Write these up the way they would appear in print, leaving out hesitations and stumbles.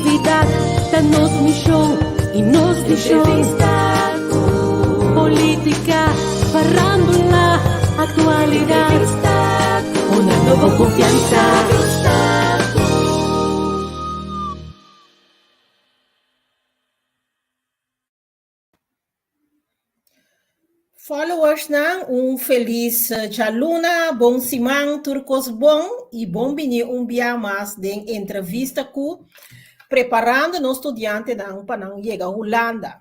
Creatividad ta nos mision y nos vision. Entrevista cu politica, farándula, actualidad. Entrevista cu una nobo confianza. Entrevista cu. Followersnan, un felis djaluna, bon siman, tur kos bon i bon bini un bia mas den entrevista ku preparando nos studiantenan pa nan yega Hulanda.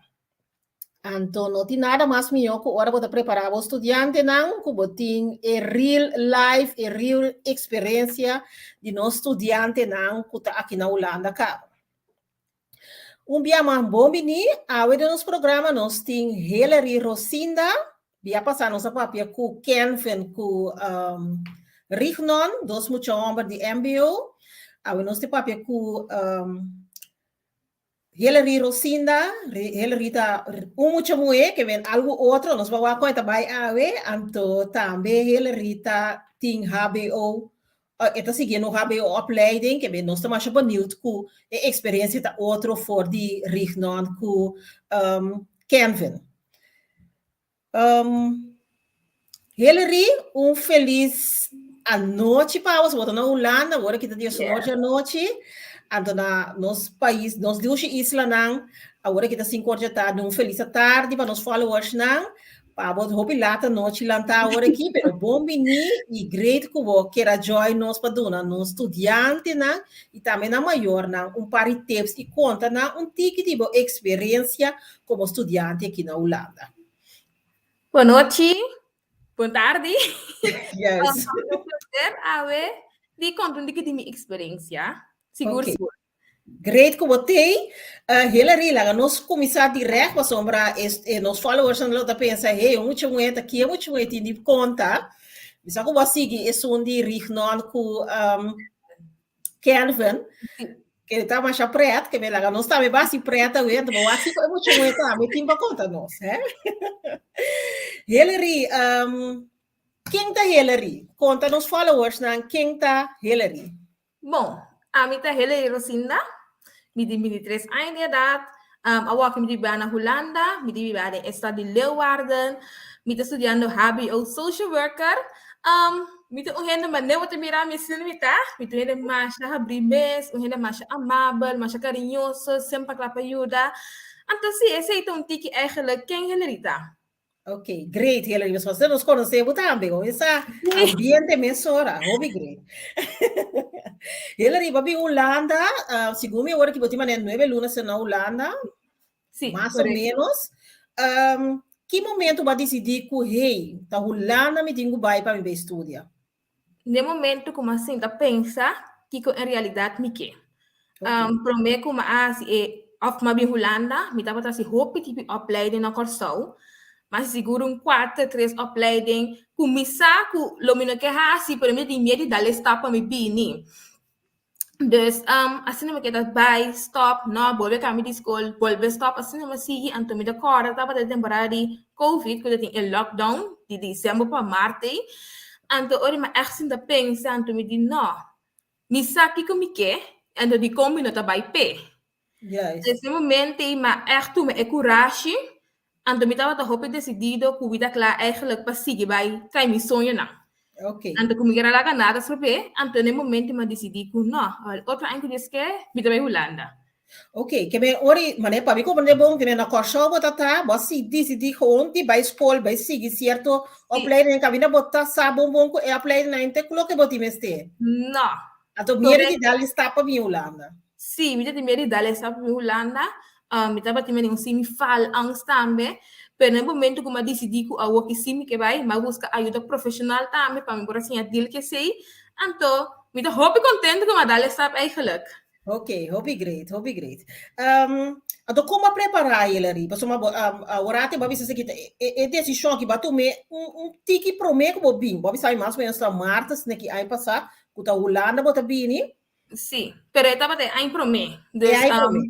Anto no tin nada mas mihó ku ora bo ta prepará bo studiantenan ku bo tin e real life, e real eksperensia di nos studiantenan ku ta aki na Hulanda kaba. Un bia mas bon bini, awe den nos programa nos tin Hillary Rosinda, bia pasá nos a papia ku Kenvin ku um, Rignon, dos mucha homber di MBO. Awe nos te papia ku um, Hillary Rosinda, Hillary ta un mucha muhé ke men algu otro, nos ba wak kon e ta bai awe, anto tambe Hillary ta tin HBO E ta sigui no HBO opleiding, ke nos ta masha benieuwd ku e eksperensia ta otro for di Rignon ku um, Kenvin. Um, Hillary, un felis anochi pa bo, bo na Hulanda, awor aki ta dia yeah. anochi. Anto na nos pais, nos dushi islanan, awor aki ta 5 or di tardi, un felis tardi pa nos followers nan. Pa bo hopi laat anochi lanta awor aki, pero bon bini i great ku bo kier a join nos pa duna nos studiantenan i tambe nan mayornan un par di tips i konta nan un tiki di bo eksperensia komo studiante aki na Hulanda. Bon nochi, bon tardi. Yes. Um, placer awe di konta un tiki di mi eksperensia. Sigur, Okay. sigur. Great ku bo tei. Uh, Hillary, laga nos kuminsá direct pasobra es, eh, nos followers lo ta pensa, hey, un mucha muhé ta kie mucha muhé tin di konta. Bisa ku bo a sigui esun di Rignon ku um, Kelvin, ke ta masha pret, ke me laga nos tambe basi pret awe, anto bo wak kiko e mucha muhé tambe tin pa konta nos, hè? Hillary, um, ken ta Hillary? Konta nos followers nan ken ta Hillary. Bon, ami ta Hillary Rosinda, mi tin 23 aña di edat, um, awor mi ta biba na Hulanda, mi ta biba den e stad di Leeuwarden, mi ta studiando HBO Social Worker. Um, mi ta un hende manera bo ta mira mi asina mi ta, mi ta un hende masha habrí mes, un hende masha amabel, masha kariñoso, semper kla pa yuda. Anto sí, esei ta un tiki eigenlijk ken Hillary ta. Ok, great, Hillary. Nos nos nos conocemos tambe. Con esa ambiente mesora. Hopi great. Hillary, papi Holanda, uh, según mi ahora que botima nueve lunas na Holanda, Sí, más o correcto. menos. Um, ki momento ba decidir ku hey, ta Holanda mi tingu bai pa mi be estudia? Ne momento ku mi a sinta pensa kiko en realidat mi ke. Um, promé ku mi a hasi e òf mi a bin Hulanda, mi tabata hasi hopi tipi opleiding na Kòrsou. Mi a hasi sigur un kuater, tres opleiding ku mi sa ku lo mi no ke hasi, pero mi tin miedu di dal e stap pa mi bini. Dus um, asina mi keda bai, stop, no, bolbe kambia di skol, bolbe stop, asina mi sigui, anto mi ta kòrda tabata e temporada di Covid, ku ta tin e lockdown di december pa maart ei, anto ora mi ègt sinta pensa, anto mi di no, mi sa kiko mi ke, anto dikon mi no ta bai p'e. Juist. Des e momento ei mi a ègt tuma e kurashi, anto mi tabata hopi desidido ku mi ta kla eigenlijk pa sigui bai trae mi soñonan. Ok. Anto ku mi ker a laga nada strope, anto na e momento mi a disidí ku no, awor otro aña ku Dios ke, mi ta bai Hulanda. Ok, ke men ori, mane pa mi komprende bon, ke men na Kòrsou bo ta traha, bo a si disidí gewoon di bai skol, bai sigui sierto Sí. opleiding, kaminda bo ta sa bon bon ku e opleiding nan te ku loke bo tin mester. No. Anto miedu di Correcto. dal e stap pa bin Hulanda. Sí, mi ta tin miedu di dal e stap pa bin Hulanda. Um, mi tabatin mene un semi faalangst tambe, pero na e momento ku mi a disidí ku awor ki sí mi ke bai, mi a buska ayuda profeshonal tambe pa mi por a siña deal ku esei. Anto, mi ta hopi kontento ku mi a dal e stap eigenlijk. Ok, hopi great, hopi great. Um, anto kon bo a prepará Hillary? Pasobra bo, um, awor ate bo a bisa esaki, e, e, e desishon aki bo a tum'é un, un tiki promé ku bo bin. Bo a bisa mi mas o ménos ta maart esaki aña pasá, ku ta Hulanda bo ta bini. Sí, pero e tabata e aña promé. E Dus, aña um, promé.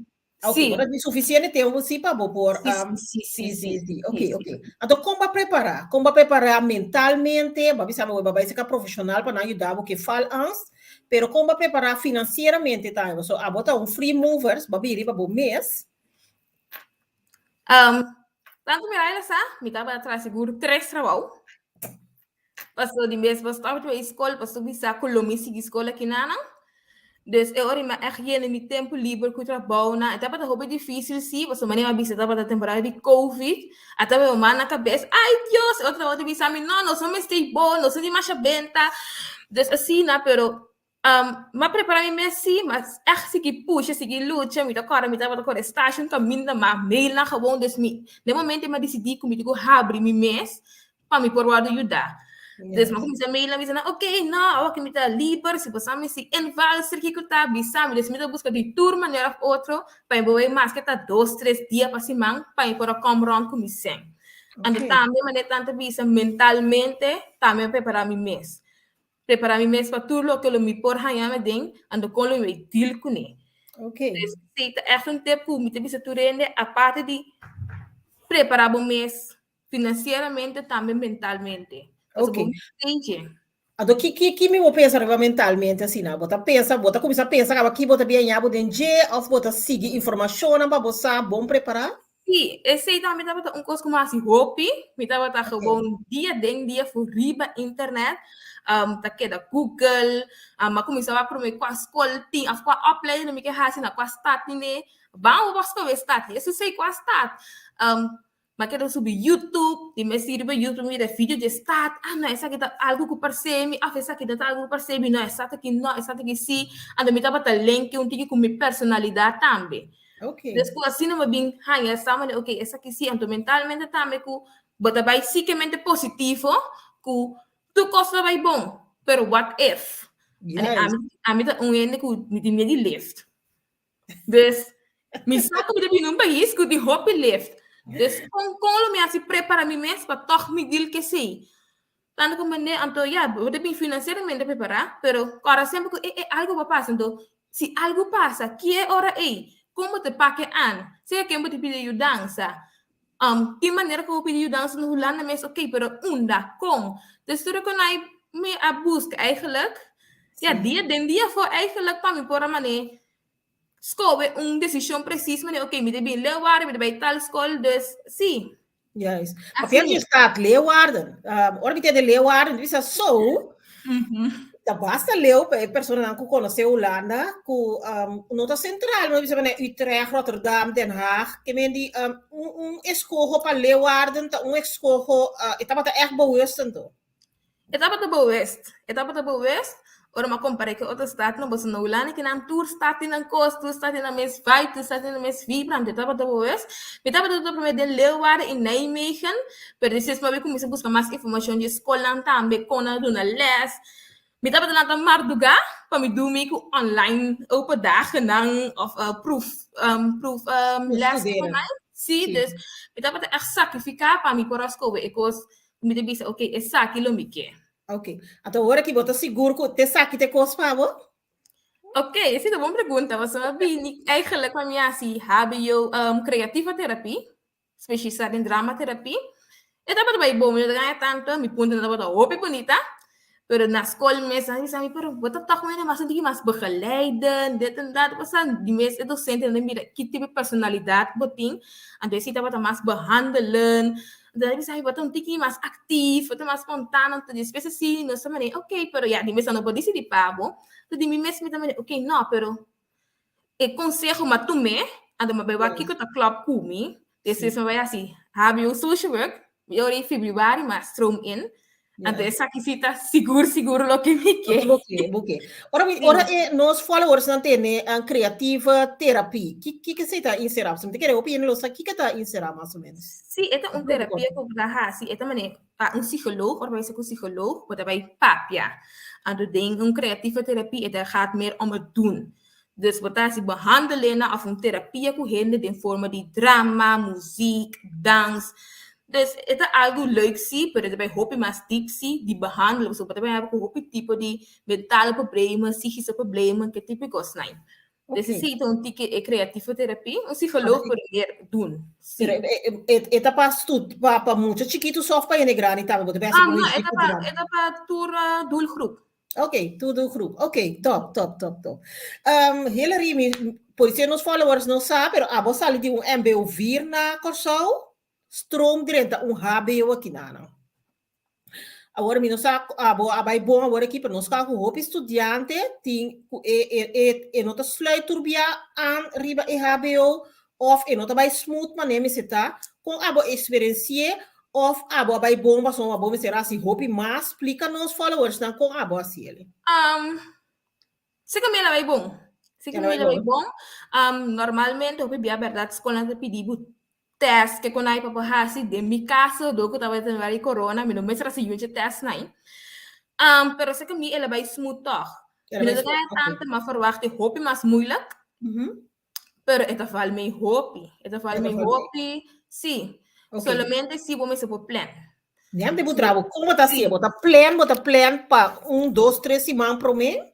Ok, Sí. bo tin sufisiente tempu sí pa bo por Sí, sí, sí, sí, sí, sí, sí. Ok, sí, ok. sí. Anto kon bo a prepará? Kon bo a prepará mentalmente? Bo a bisa bo bai serka profeshonal pa nan yuda bo ku e faalangst, pero kon bo a prepará finansieramente tambe? Pasobra abo ta un free movers, bo a bini riba bo mes. Tantu mi Raila sa, mi tabata traha sigur tres trabou. Paso di mes bo stop di skol, paso bisa ku lo mi sigui skol aki nanan. Dus e ora mi a echt yena mi tempu liber ku trabounan. E tabata hopi difísil sí, paso manera mi a bisa tabata temporada di Covid. A tabata mi mama na kabes, ay Dios! E otro trabou ta bisa mi, no, nos no mester bo, nos no tin masha benta. Dus asina, pero Mi a prepará mi mes sí, ma ègt sigui pusha, sigui lucha. Mi ta kòrda mi tabata kore station kaminda, ma mailnan gewoon. Dus mi, den momento mi a disidí ku mi tin ku habri mi mes pa mi por wòrdu yudá. Dus mi a kuminsá mailnan bisa nan, oké, no, awor ku mi ta liber, si bo sa mi si invalster kiko ta, bisa mi. Dus mi ta buska di tur manera òf otro pa mi por bai maske ta dos, tres dia pa siman pa mi por a kòm rònt ku mi sèn. Anto tambe manera nan ta bisa mentalmente tambe mi a prepará mi mes. Prepará mi mes pa tur loke lo mi por haña mi den, anto kon lo mi bai deal kuné. Dus esei ta ègt un tip ku mi ta bisa tur hende, aparte di prepará bo mes finansieramente, tambe mentalmente. Pasobra bo mes tentje. Anto ki ki ki mi bo pensa riba mentalmente asina? Bo ta pensa, bo ta kuminsá pensa kaba ki bo ta bin haña bo den dje òf bo ta sigui informashonnan pa bo sa bon prepará? Sí, esei tambe tabata un kos ku mi a hasi hopi. Mi tabata gewoon dia den dia fu riba internet. Ta keda Google. Mi a kuminsá wak promé kua skol tin òf kua opleiding mi ke hasi na kua stat tine. Ban bo skohe stat, e susei kua stat. Mi a keda subi YouTube, di mes riba YouTube mira video di e stat. Ah no, esaki ta algu ku parse mi òf esaki no ta algu ku parse mi. No, e stat aki no, e stat aki sí. Anto mi tabata link un tiki ku mi personalidat tambe. Despues asina bo bin haña sa manera ok esaki si anto mentalmente tambe ku bo ta bai psíkamente positivo ku tur kos ta bai bon pero what if ami ta un hende ku mi tin miedu di lift dus mi sa ku mi ta bini un pais ku tin hopi lift dus kon kon lo mi hasi prepara mi mes pa tòg mi deal ku esei tanto ku mende anto ya bo ta bin finansieramente prepará pero kòrda semper ku e e algu por pasa anto Si algu pasa, ki e ora ei? Kon bo ta pake an? Sea ken bo ta pidi yudansa? Tin manera ku bo pidi yudansa na Hulanda mes, ok, pero unda? Kon? Dus tur e konai mi a buska eigenlijk, ya dia den dia afó eigenlijk pa mi por a manera skohe un desishon presis manera ok mi ta bin Leeuwarden, mi ta bai tal skol, dus si. Juist. Papier je staat Leeuwarden. Ora mi tende Leeuwarden, mi bisa so. Ta basta leu pa e personanan ku konosé Hulanda, ku no ta sentral, mi bisa manera Utrecht, Rotterdam, Den Haag. Ke men di un un eskoho pa Leeuwarden ta un eskoho, e tabata ègt bewust anto. E tabata bewust. E tabata bewust. Ora mi a kompar'é ku otro statnan, pasobra na Hulanda kinan tur stat tin nan kos, tur stat tin nan mes vibe, tur stat tin nan mes vibra, anto e tabata bewust. Mi tabata tur promé den Leeuwarden i Nijmegen, pero despues mi a bin kuminsá buska mas informashon di e skolnan tambe, kon nan a duna lès. Mi tabata lanta mardugá pa mi dumi ku online open dagennan òf proef proef les online. Sí, dus mi tabata ègt sakrifiká pa mi por a skohe e kos Mi ta bisa, ok, esaki lo mi ke. Ok. Anto ora ki bo ta sigur ku t'esaki ta e kos pa bo? Ok, esei ta bon pregunta. Pasobra bini eigenlijk pa mi hasi hbo creatieve therapie, specialisá den dramaterapie. E tabata bai bon, mi no ta gaña tanto, mi puntonan tabata hopi bunita. Pero na skol mes nan a bisa mi, pero bo ta tòg manera mas un tiki mas begeleiden, dit en dat. Pasobra di mes e dosentenan ta mira ki tipo di personalidat bo tin, anto esei tabata mas behandelen. Anto nan a bisa mi, bo ta un tiki mas aktif, bo ta mas spontano. Anto despues asina nos ta manera, ok, pero ya di mes nan no por disidí pa bo. Anto di mi mes mi ta manera, ok, no, pero e konseho mi a tum'é, anto mi a bai wak kiko ta klòp ku mi. Despues mi a bai hasi hbo social work, mi ora di febrüari mi a stroom in. Anto esaki si ta sigur sigur loke mi ke. Bo ke, bo ke. Ora mi, ora e nos followers nan tene an creatieve therapie, ki ki esei ta inserá? Pasobra mi ta kere hopi hende lo sa kiko ta inserá mas o menos. Sí, e ta un terapia ku bo ta hasi, e ta manera pa un psicoloog, ora bo bai sa ku psicoloog, bo ta bai papia. Anto den un creatieve therapie e ta gaat meer om het doen. Dus bo ta hasi behandelinnan of un terapia ku hende den forma di drama, muziek, dans. Dus e ta algu leuk si, pero e ta bai hopi mas diep si di behandelen, pasobra bo ta bai habi ku hopi tipo di mentale problemen, psíkische problemen, ke tipo di kosnan. Dus esei ta un tiki e creatieve therapie, un psycholoog por leer doen. Sí. Pero e ta pa stud pa pa mucha chikitu so of pa hende grandi tambe? Bo ta pensa Ah, ku no, hende e ta pa grandi? e ta pa tur doelgroep. Ok, tur doelgroep. Ok, top, top, top, top. Hillary, mi por si nos followers no sa, pero abo sali di un MBO 4 na Kòrsou, stroom drenta un HBO aki na. Awor mi no sa abo a bai bon awor aki, pero nos ka ku hopi studiante tin ku e e e e no ta sluit tur bia aan riba e HBO of e no ta bai smooth manera mester ta. Kon abo eksperensi'é of abo a bai bon pasobra abo mester hasi hopi mas? Splika nos followersnan kon abo a hasi el. Si ku mi a bai bon. Si ku mi a bai bon. Normalmente hopi bia bèrdat skolnan ta pidi bo tèst ke kon ai pa por hasi. Den mi kaso dor ku tabata den lugar di corona mi no mester hasi yuchi tèst nai. Pero si ku mi el a bai smooth tòg. Mi no ta gana tantu mi a ferwagt e hopi mas moeilijk. Pero e ta val mei hopi. E ta val mei hopi. Sí. Solamente si bo mester por plan. Niam di bo trabou. Kon bo ta hasié? Bo ta plan, bo ta plan pa un, dos, tres siman promé?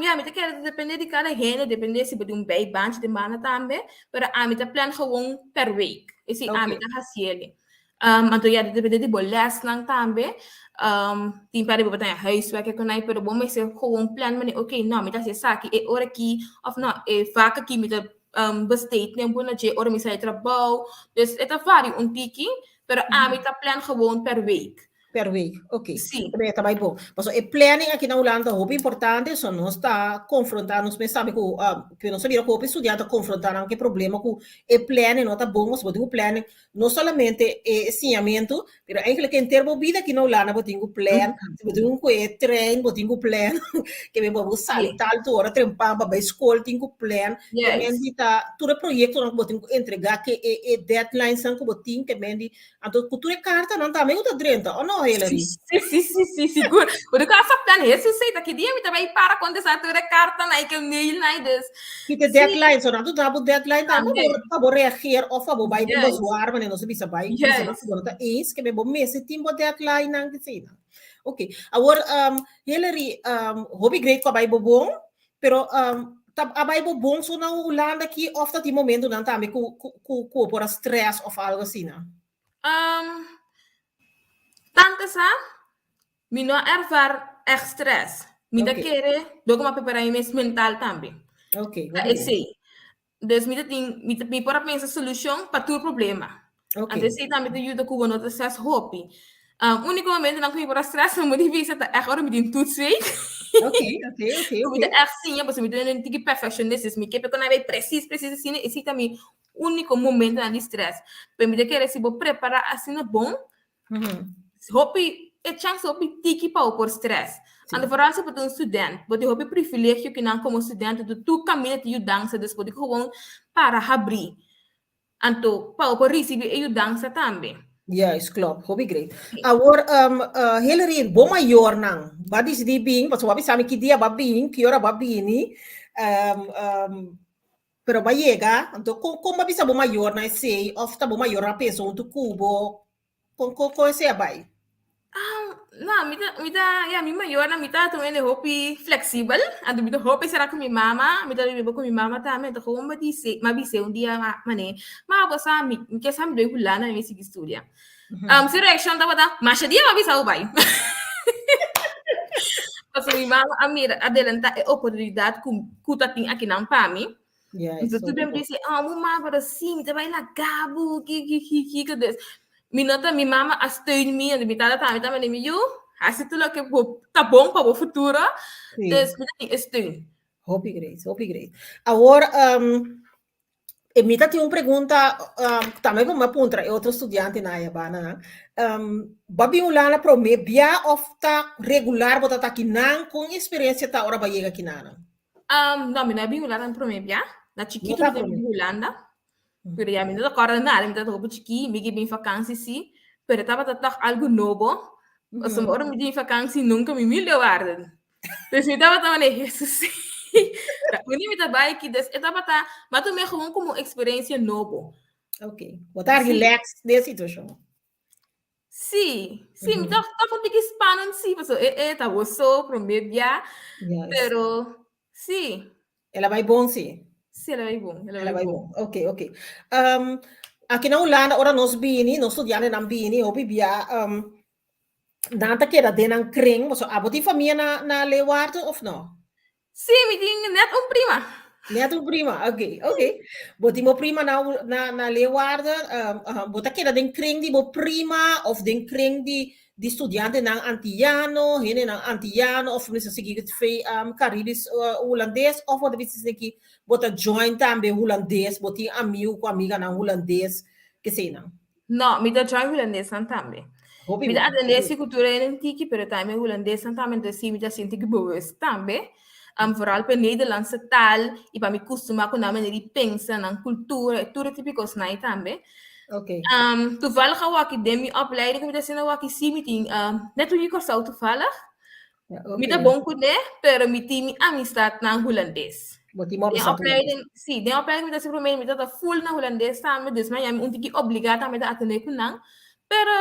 Ya, mi ta kere ta depende di kada hende, depende si bo tin un bijbaantje den banda tambe, pero ami ta plan gewoon per week. Esei ami ta hasié. Anto ya, ta depende di bo lèsnan tambe. Tin p'e di bo por taña huiswerk e konai, pero bo mester gewoon plan manera, ok, no, mi ta hasi esaki e ora aki, òf no, e vak aki mi ta besteed tempu na dje ora mi sali trabou. Dus e ta varia un tiki, pero ami ta plan gewoon per week. Per week, ok. Sí. Pero e ta bai bon. Pasobra e planning aki na Hulanda ta hopi importante, so nos ta konfrontá nos mes tambe ku, ku nos ta mira ku hopi studiante ta konfrontá nan ku e problema ku e planning no ta bon, pasobra bo tin ku planning no solamente e siñamentu, pero eigenlijk henter bo bida aki na Hulanda bo tin ku plan, si bo tin ku e trein bo tin ku plan, ke men bo bo sali tal tur ora trempan pa bai skol tin ku plan, ke men di ta tur e proyektonan ku bo tin ku entregá ke e e deadlinesnan ku bo tin ke men di Anto ku tur e kartanan tambe ku ta drenta, o no, Hillary? Sí, sí, sí, sí, sigur. Pero ku a plan Jesus sei, ta ki dia mi ta bai para kontestá tur e kartanan i ke mailnan i dus. Ki te deadline, so nan tu da bo deadline tambe pa bo pa bo reageer of pa bo bai den bezwaar wanneer nos a bisa bai bisa nan ku bo no ta eens, ke men bo mester tin bo deadline nan ki eseinan. Ok, awor Hillary, hopi great ku a bai bo bon, pero ta a bai bo bon so na Hulanda aki of ta tin momentonan tambe ku ku ku bo por a stress of algo asina? Tante sa, mi no a ervaar echt stress. Mi ta kere dor ku mi a prepara mi mes mental tambe. Ok, Ta esei. Dus mi ta tin, mi ta, mi por a pensa solushon pa tur problema. Anto esei tambe ta yuda ku bo no ta stress hopi. Úniko momentonan ku mi por a stress, mi di bisa ta ègt ora mi tin toetsweek. Ok, ok, ok, Ku mi ta ègt siña, pasobra mi ta un tiki perfectionist, dus mi ke pa ku nan bai presis, presis asina, esei ta mi úniko momentonan di stress. Pero mi ta kere si bo prepará asina bon, hopi, e chance hopi tiki pa bo por stress. Anto vooral si bo ta un student, bo tin hopi privilegio ki nan komo student tu tur kaminda tin yudansa, dus bo tin gewoon para habrí. Anto pa bo por risibí e yudansa tambe. Juist, klopt. Hopi great. Awor, Hillary, bo mayornan ba disidí bin, pasobra bo a bisa mi ki dia bo a bin, ki ora bo a bini, Pero bo a yega, anto kon kon bo a bisa bo mayornan esei òf ta bo mayornan a pensa huntu ku bo? Kon kon kon esei a bai? No, mi ta mi ta ya mi mayornan mi ta un hende hopi fleksibel, anto mi ta hopi sera ku mi mama, mi ta biba ku mi mama tambe, anto kon bo dise mi a bis'é un dia manera, ma bo sa mi mi ke sa mi bai Hulanda mi sigui studia. Su reakshon tabata, masha dia mi a bisa bo bai. Pasobra mi mama a mira, a delantá e oportunidat ku ku ta tin akinan pa mi. Entonces tur bia mi dice, oh, mi mama, pero si, mi ta bai laga bo, ki, ki, ki, ki, ki. Dus, mi no ta, mi mama a steun mi, anto mi tata tambe ta manda mi, yu, hasi tur loke bo ta bon pa bo futuro. Dus, mi ta tin e steun. Hopi great, hopi great. Awor, E mi ta tin un pregunta, um, tambe ku mi a puntra e otro studiantenan aya bana. Um, bo a bin Hulanda promé bia òf ta regular bo ta ta akinan? Kon eksperensia ta ora bo a yega akinan? Um, no, mi no a bin Hulanda promé bia. Na chikitu mi ta bin Hulanda. Pero ya mi no ta kòrda nada, mi tabata hopi chikí, mi ke bin vakansi sí, pero tabata tòg algu nobo. Pasobra ora mi bin vakansi nunka mi mil Leeuwarden. Dus mi tabata manera, Jesus. Unda mi ta bai aki? Dus e tabata, mi a tum'é gewoon komo un eksperensia nobo. Ok. Bo ta relax den e situashon. Sí, sí, mi ta ta un tiki spannend sí, pasobra e e ta bo so promé bia, pero sí. El a bai bon, sí. Sí, el a bai bon. El a bai bon. Ok, ok. Um, aki na Hulanda, ora nos bini, nos studiantenan bini, hopi bia, um, nan ta keda den nan kring. So, abo tin famia na, na Leeuwarden of no? Sí, mi tin net un prima. Net un prima, ok, ok. Bo tin bo prima na, na, na Leeuwarden, um, uh, bo ta keda den kring di bo prima of den kring di di studiantenan antiyano, hendenan antiyano of mester sigui fe um, Caribisch uh, Hulandes of bo ta bisa ki bo ta join tambe Hulandes, bo tin amigo ku amiganan Hulandes, kesenan. No, mi ta join Hulandesnan tambe. Hopi Mi ta bon, atende hopi si kultura en tiki, pero tambe Hulandesnan tambe, entonces sí mi ta sinti ki bewust tambe. Um, vooral pa Nederlandse taal i pa mi kustumá ku nan manera di pensa, nan kultura, e tur e tipo kosnan ei tambe. Ok. Um, toevallig awor den mi opleiding ku mi ta hasiendo awor sí mi tin um, net un di Kòrsou toevallig. Ja, Mi ta ok. bon kuné, pero mi tin mi amistatnan Hulandes. Bo tin bo Den amistad hulandes. opleiding, sí, den opleiding mi ta hasi promé, mi ta full na Hulandes tambe, dus mi a mi un tiki obligá tambe ta atendé ku nan. Pero,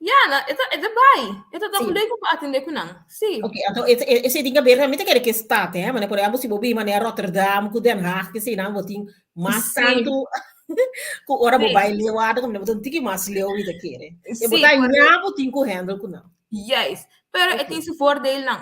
ja, na, e ta, e ta bai. E ta toch Sí. leuk om atendé ku nan. Sí. Ok, anto e, e, esei tin que ver, mi ta kere ke stad, hè? Mane, por ejemplo, si bo biba manera Rotterdam ku Den Haag, ke sei nan, bo tin mas Sí. tantu ku ora bo Sí. bai Leeuwarden, como bo ta un tiki mas leu, mi ta kere. E bo Sí, ta correcto. ña bo tin ku handle ku nan. Juist. Pero e Ok. tin su voordeelnan.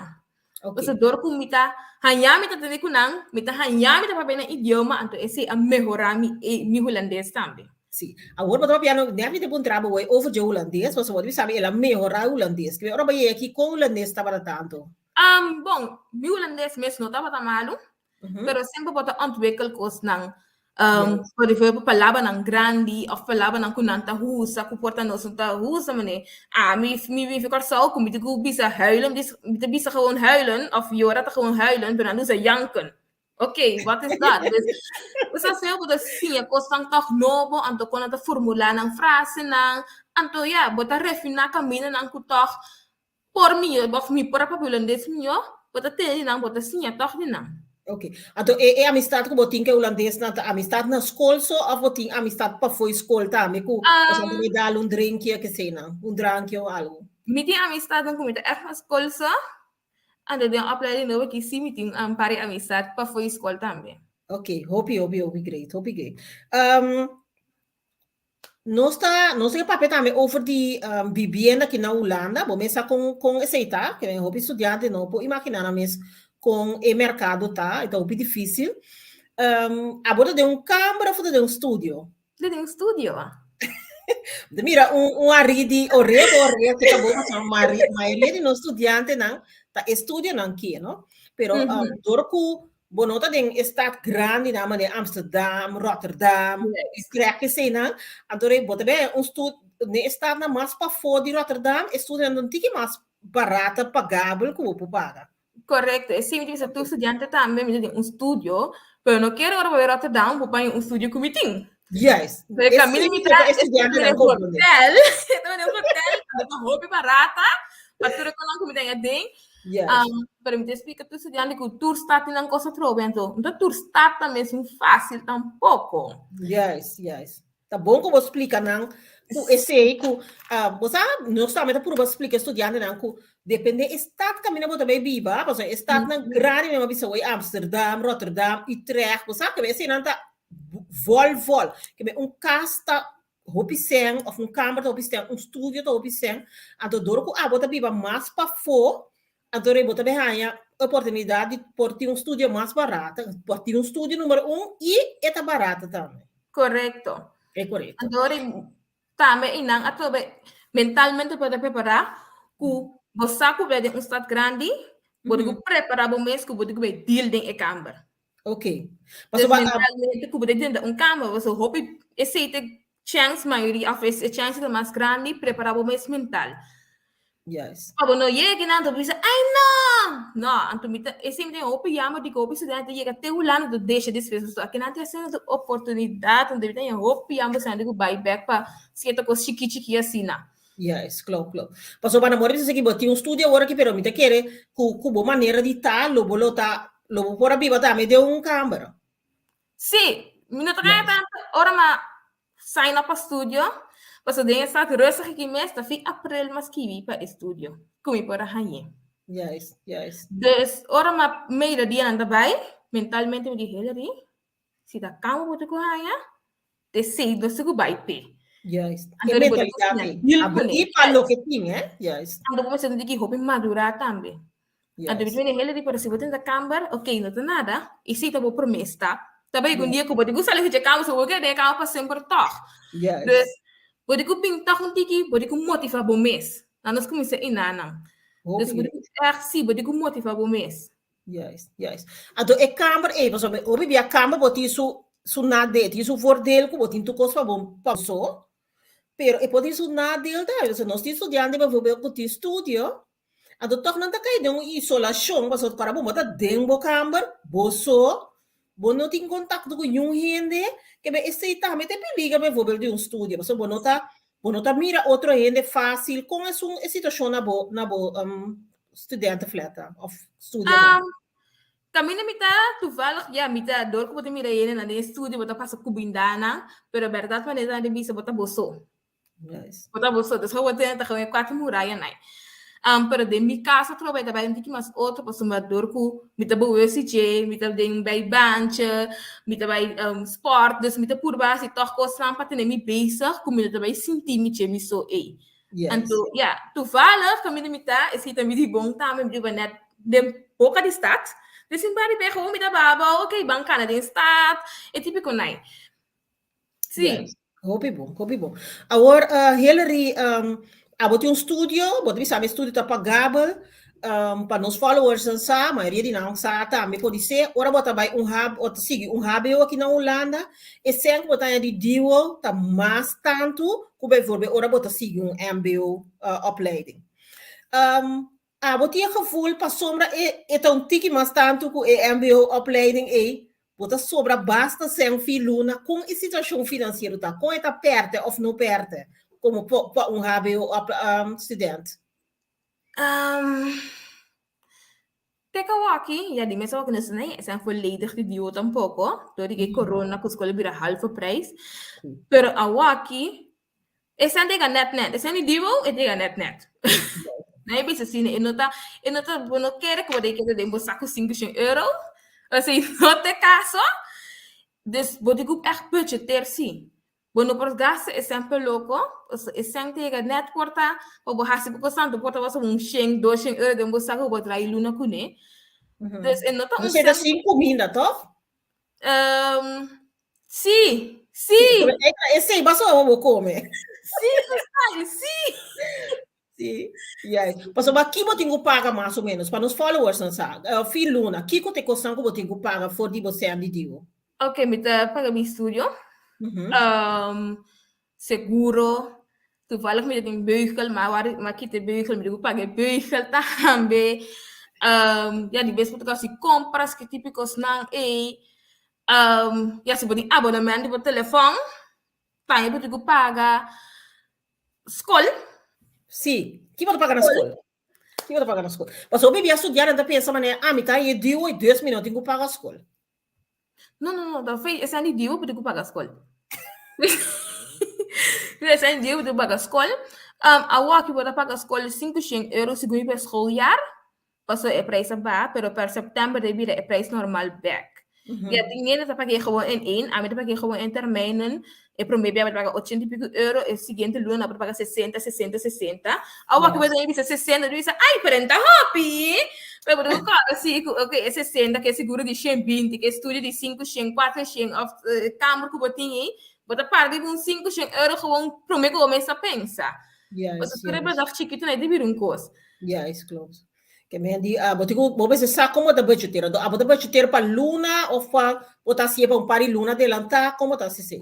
Ok. Pasobra dor ku mi ta haña mi ta tende ku nan, mi ta haña mi ta papia nan idioma, anto esei a mehorá mi e mi hulandes tambe. Sí. Awor bo ta papia no, nèt mi ta puntra bo wei over dje hulandes, pasobra bo ta sabi el a mehorá e hulandes. Kibé ora bo yega aki kon hulandes tabata tantu? Um, bon, mi hulandes mes no tabata malu, Mhm. pero semper bo ta ontwikkel kosnan. Um, Yes. por ejemplo, palabranan grandi of palabranan ku nan ta usa, ku por ta nos no ta usa, mane. Ah, mi, mi vive Kòrsou, ku mi ta ku bisa huilen, dis, mi ta bisa gewoon huilen, of yora ta gewoon huilen, pero nan ta usa janken. Oké, wat is dat? Dus, dus asina bo ta siña kosnan tòg nobo, anto kon nan ta formulá nan frasenan, anto ya, bo ta refiná kamindanan ku tòg por mihó, of mi por a papia hulandes mihó, bo ta tene di nan, bo ta siña tòg di nan. Ok. Anto e, e amistad ku bo tin ku e hulandesnan ta amistad na skol so of bo tin amistad pafó e skol tambe ku boso Um, ta dal un drinkje keseinan, un drankje o algo? Mi tin amistadnan ku mi ta ègt na skol so, anto den opleiding nobo aki sí mi tin un par di amistad pafó e skol tambe. Ok, hopi, hopi, hopi great, hopi great. Um, Nos ta, nos ta papia tambe over di um, vivienda aki na Hulanda. Bo mes sa kon, kon esei ta, ke hopi studiante no por imaginá nan mes kon e merkado ta, e ta hopi difísil. Um, abo ta den un kamber of ta den un studio? Den un studio. De mira, un, un ari di orea ku orea ku ta bo, pasobra mari, mayoria di nos studiantenan ta e studionan ke, no? Pero um, dor ku Bo no ta den e stad grandinan manera Amsterdam, Rotterdam, Utrecht eseinan. Anto rei bo ta bira un stud den e stadnan mas pafó di Rotterdam e studionan ta un tiki mas barata pagabel ku bo por paga. Korekto, esei mi ta bisa tur studiante tambe, mi ta den un studio, pero no kere ora bo bai Rotterdam bo paña un studio ku mi tin. Juist. Pero kaminda Esei mi mi ta ta pa e studiantenan komprondé. hotel, ta den un hotel, ta hopi barata, pa tur e konan ku mi ten aden. Yes. Um, pero mi te explica tu estudiante ku tur stad tin nan cosa atrobe, anto no tur stad ta mesun fácil tampoco. Yes, yes. Ta bon ku bo explica nan ku esei ku ah, bo sa nos tambe ta purba explica estudiantenan ku depende e stad kaminda bo ta bai biba, pasobra e stadnan grandi mi a bisa wei Amsterdam, Rotterdam, Utrecht, bo sa ke eseinan ta vol vol. Ke un kas ta hopi sèn òf un kamber ta hopi sèn, un studio ta hopi sèn, anto dor ku abo ta biba mas pafó, anto rei bo ta bin haña oportunidat di por tin un studio mas barata, por tin un studio numero un i e ta barata tambe. Korekto. E korekto. Anto rei tambe i nan atrobe mentalmente por ta prepará ku bo sa ku bo ta den un stad grandi, bo tin ku prepará bo mes ku bo tin ku bai deal den e kamber. Ok. Dus Pasobra mentalmente ku bo ta drenta un kamer, pasobra hopi esei ta chèns mayoria òf e chèns ta mas grandi, prepará bo mes mental. Juist. Pa bo no yega kinan anto bo bisa, ai no! No, anto mi ta esei mi ta hopi jammer di ku hopi studiante ta yega te Hulanda anto desha despues pasobra akinan ta haciendo tur oportunidat anto mi ta haña hopi jammer studiante ku bai bèk pa sierto kos chiki chiki asina. Juist, klopt, klopt. Pasobra na mora bisa ki bo tin un studio awor aki pero mi ta kere ku ku bo manera di ta lo bo lo ta lo bo por a biba tambe den un kamber. Sí, mi no ta kaya tanto ora ma sign up pa studio, pasobra den e stad rustig aki mes ta fin april mi a skibi pa e studio ku mi por a hañ'é. Juist, juist. Dus ora ma medio dianan ta bai. Mentalmente mi di, Hillary, si ta kama bo ta ku haña, te sei nos ta ku bai p'e. Juist. Anto E di bo ta ku mentalidad siña ei. deal Abo kuné. i pa loke tin, hè? Juist. Anto bo mester tin ki hopi madurá tambe. Anto mi Juist. di, Hillary, pero si bo tin ta kamber, ok, no ta nada, i si ta bo promé stap. Ta bai un Juist. dia ku bo tin ku sali for dje kamber, so bo keda den e kamber pa semper tòg. Juist. Dus, bo tin ku bin tòg un tiki, bo tin ku motivá bo mes. Nan nos kuminsá inanan. Dus Hopi bo tin ku ègt si, bo tin ku motivá bo mes. Juist, juist. Anto e kamber ei, pasobra hopi bia kamber bo tin su su nadeel, tin su voordeel ku bo tin tur kos pa bo pa bo so, pero e por tin su nadeel tambe, pasobra nos tin studiante bijvoorbeeld ku tin studio, anto tòg nan ta kai den un isolashon, pasobra ora bo ta den bo kamber, bo so, bo no tin kontakto ku niun hende, ke be esei tambe ta e peliger bijvoorbeeld di un studio, pasobra bo no ta bo no ta mira otro hende fásil, kon esun e situashon na bo na bo studentenflat ta of studio ta? Um, kaminda mi ta toevallig, ja, mi ta door ku bo ta mira hendenan den e studio, bo ta pasa kubindanan, pero bèrdat manera nan ta bisa bo ta bo so. Juist. Bo ta bo so, dus bo ta gewoon e kuater murayanan. Um, pero den mi kaso atrobe e ta bai un tiki mas otro pasobra door ku mi ta bewust di dje, mi ta den bai bantje, mi ta bai um, sport, dus mi ta purba hasi tòg kosnan pa tene mi bezig ku mi no ta bai sinti mi dje mi so ei. Yes. Anto, ja, toevallig, kaminda mi ta, esei ta mi di bon tambe, mi biba net den boka di stad. Dus in bari be gewoon mi ta baba, ok, ban kana den stad, e típico nai. Sí. Yes. Hopi bon, hopi bon. Awor, uh, Hillary, um, abo tin un studio, bo ta bisa mi studio ta pagabel, um, pa nos followers nan sa, mayoria di nan sa tambe podisé, ora bo ta bai un hub, o ta sigui un HBO aki na Hulanda, e sèn ku bo ta haña di duo ta mas tantu ku bijvoorbeeld ora bo ta sigui un mbo uh, opleiding. Um, abo tin e gevoel pasobra e, e ta un tiki mas tantu ku e mbo opleiding ei, bo ta sobra basta sèn fi luna, kon e situashon finansiero ta? Kon e ta pèrdè òf no pèrdè komo pa un hbo op, um, student? Um, Teka waki, ja, die mensen waki dus nee, zijn volledig de duo tampoco. Door die corona ku school bira halve prijs. Pero awaki, e zijn tega net net. E zijn die duo, e tega net net. Nee, bisa sine, e nota, e nota, bo no kere ku bo de kere den bo saku 500 euro. Así no te caso. Dus bo di ku echt budgeteer si. Bo no por gasta e sèn pa loko, pasobra e sèn ta yega nèt por ta pa bo hasi bo kos-tantu, por ta wasa un shen, dos shen euro den bo sako ku bo traha luna kuné. Dus e no ta Un un shen ta sèn. sin kuminda, tòg? Sí, sí. Esei pasobra bo kome. Sí, Style, sí. Sí, juist. Pasobra ki bo tin ku paga mas o menos, pa nos followersnan sa, fin luna, kiko ta e kosnan ku bo tin ku paga for di bo sèn di Dio? Ok, mi ta paga mi studio, seguro, toevallig mi ta tin beugel, ma awor mi a kita e beugel, mi tin ku paga e beugel tambe. Ya di bes bo ta hasi kompras, ki tipo kosnan ei. Ya si bo tin abonement di bo telefòn, tambe bo tin ku paga. Skol. Sí, ki bo ta paga na skol? Ki bo ta paga na skol? Pasobra hopi bia studiantenan ta pensa manera, ah, mi ta haña e duo i dus mi no tin ku paga skol. No, no, no, ta fei esei di duo bo tin ku paga skol. Esei di duo bo tin ku paga skol. Um, awor ki bo ta paga skol 500 euro segun per schooljaar. Pasobra e prijs a baha, pero per september ta bira e prijs normal bek. Ya tin hende ta pag'é gewoon in één, ami ta pag'é gewoon in termijnen. E promé bia bo ta paga ochenta i pico euro, e siguiente luna bo ta paga sesenta, sesenta, sesenta. Awor ku bo ta bisa sesenta, bo ta bisa, ai, pero ta hopi! Pero bo ta kòrda si ku oke e sesenta ku e seguro di shen binti, ku e studio di sinku shen, kuater shen òf kamber ku bo tin ei, bo ta paga riba un sinku shen euro gewoon promé ku bo mes ta pensa. Pasobra tur e bedrag chikitu na e ta bira un kos. Juist, klopt. Ke men di, ah, bo tin ku, bo mester sa kon bo ta budgetera. Do, abo ta budgetera pa luna of pa bo ta hasié pa un par di luna adelantá? Kon bo ta hasi esei?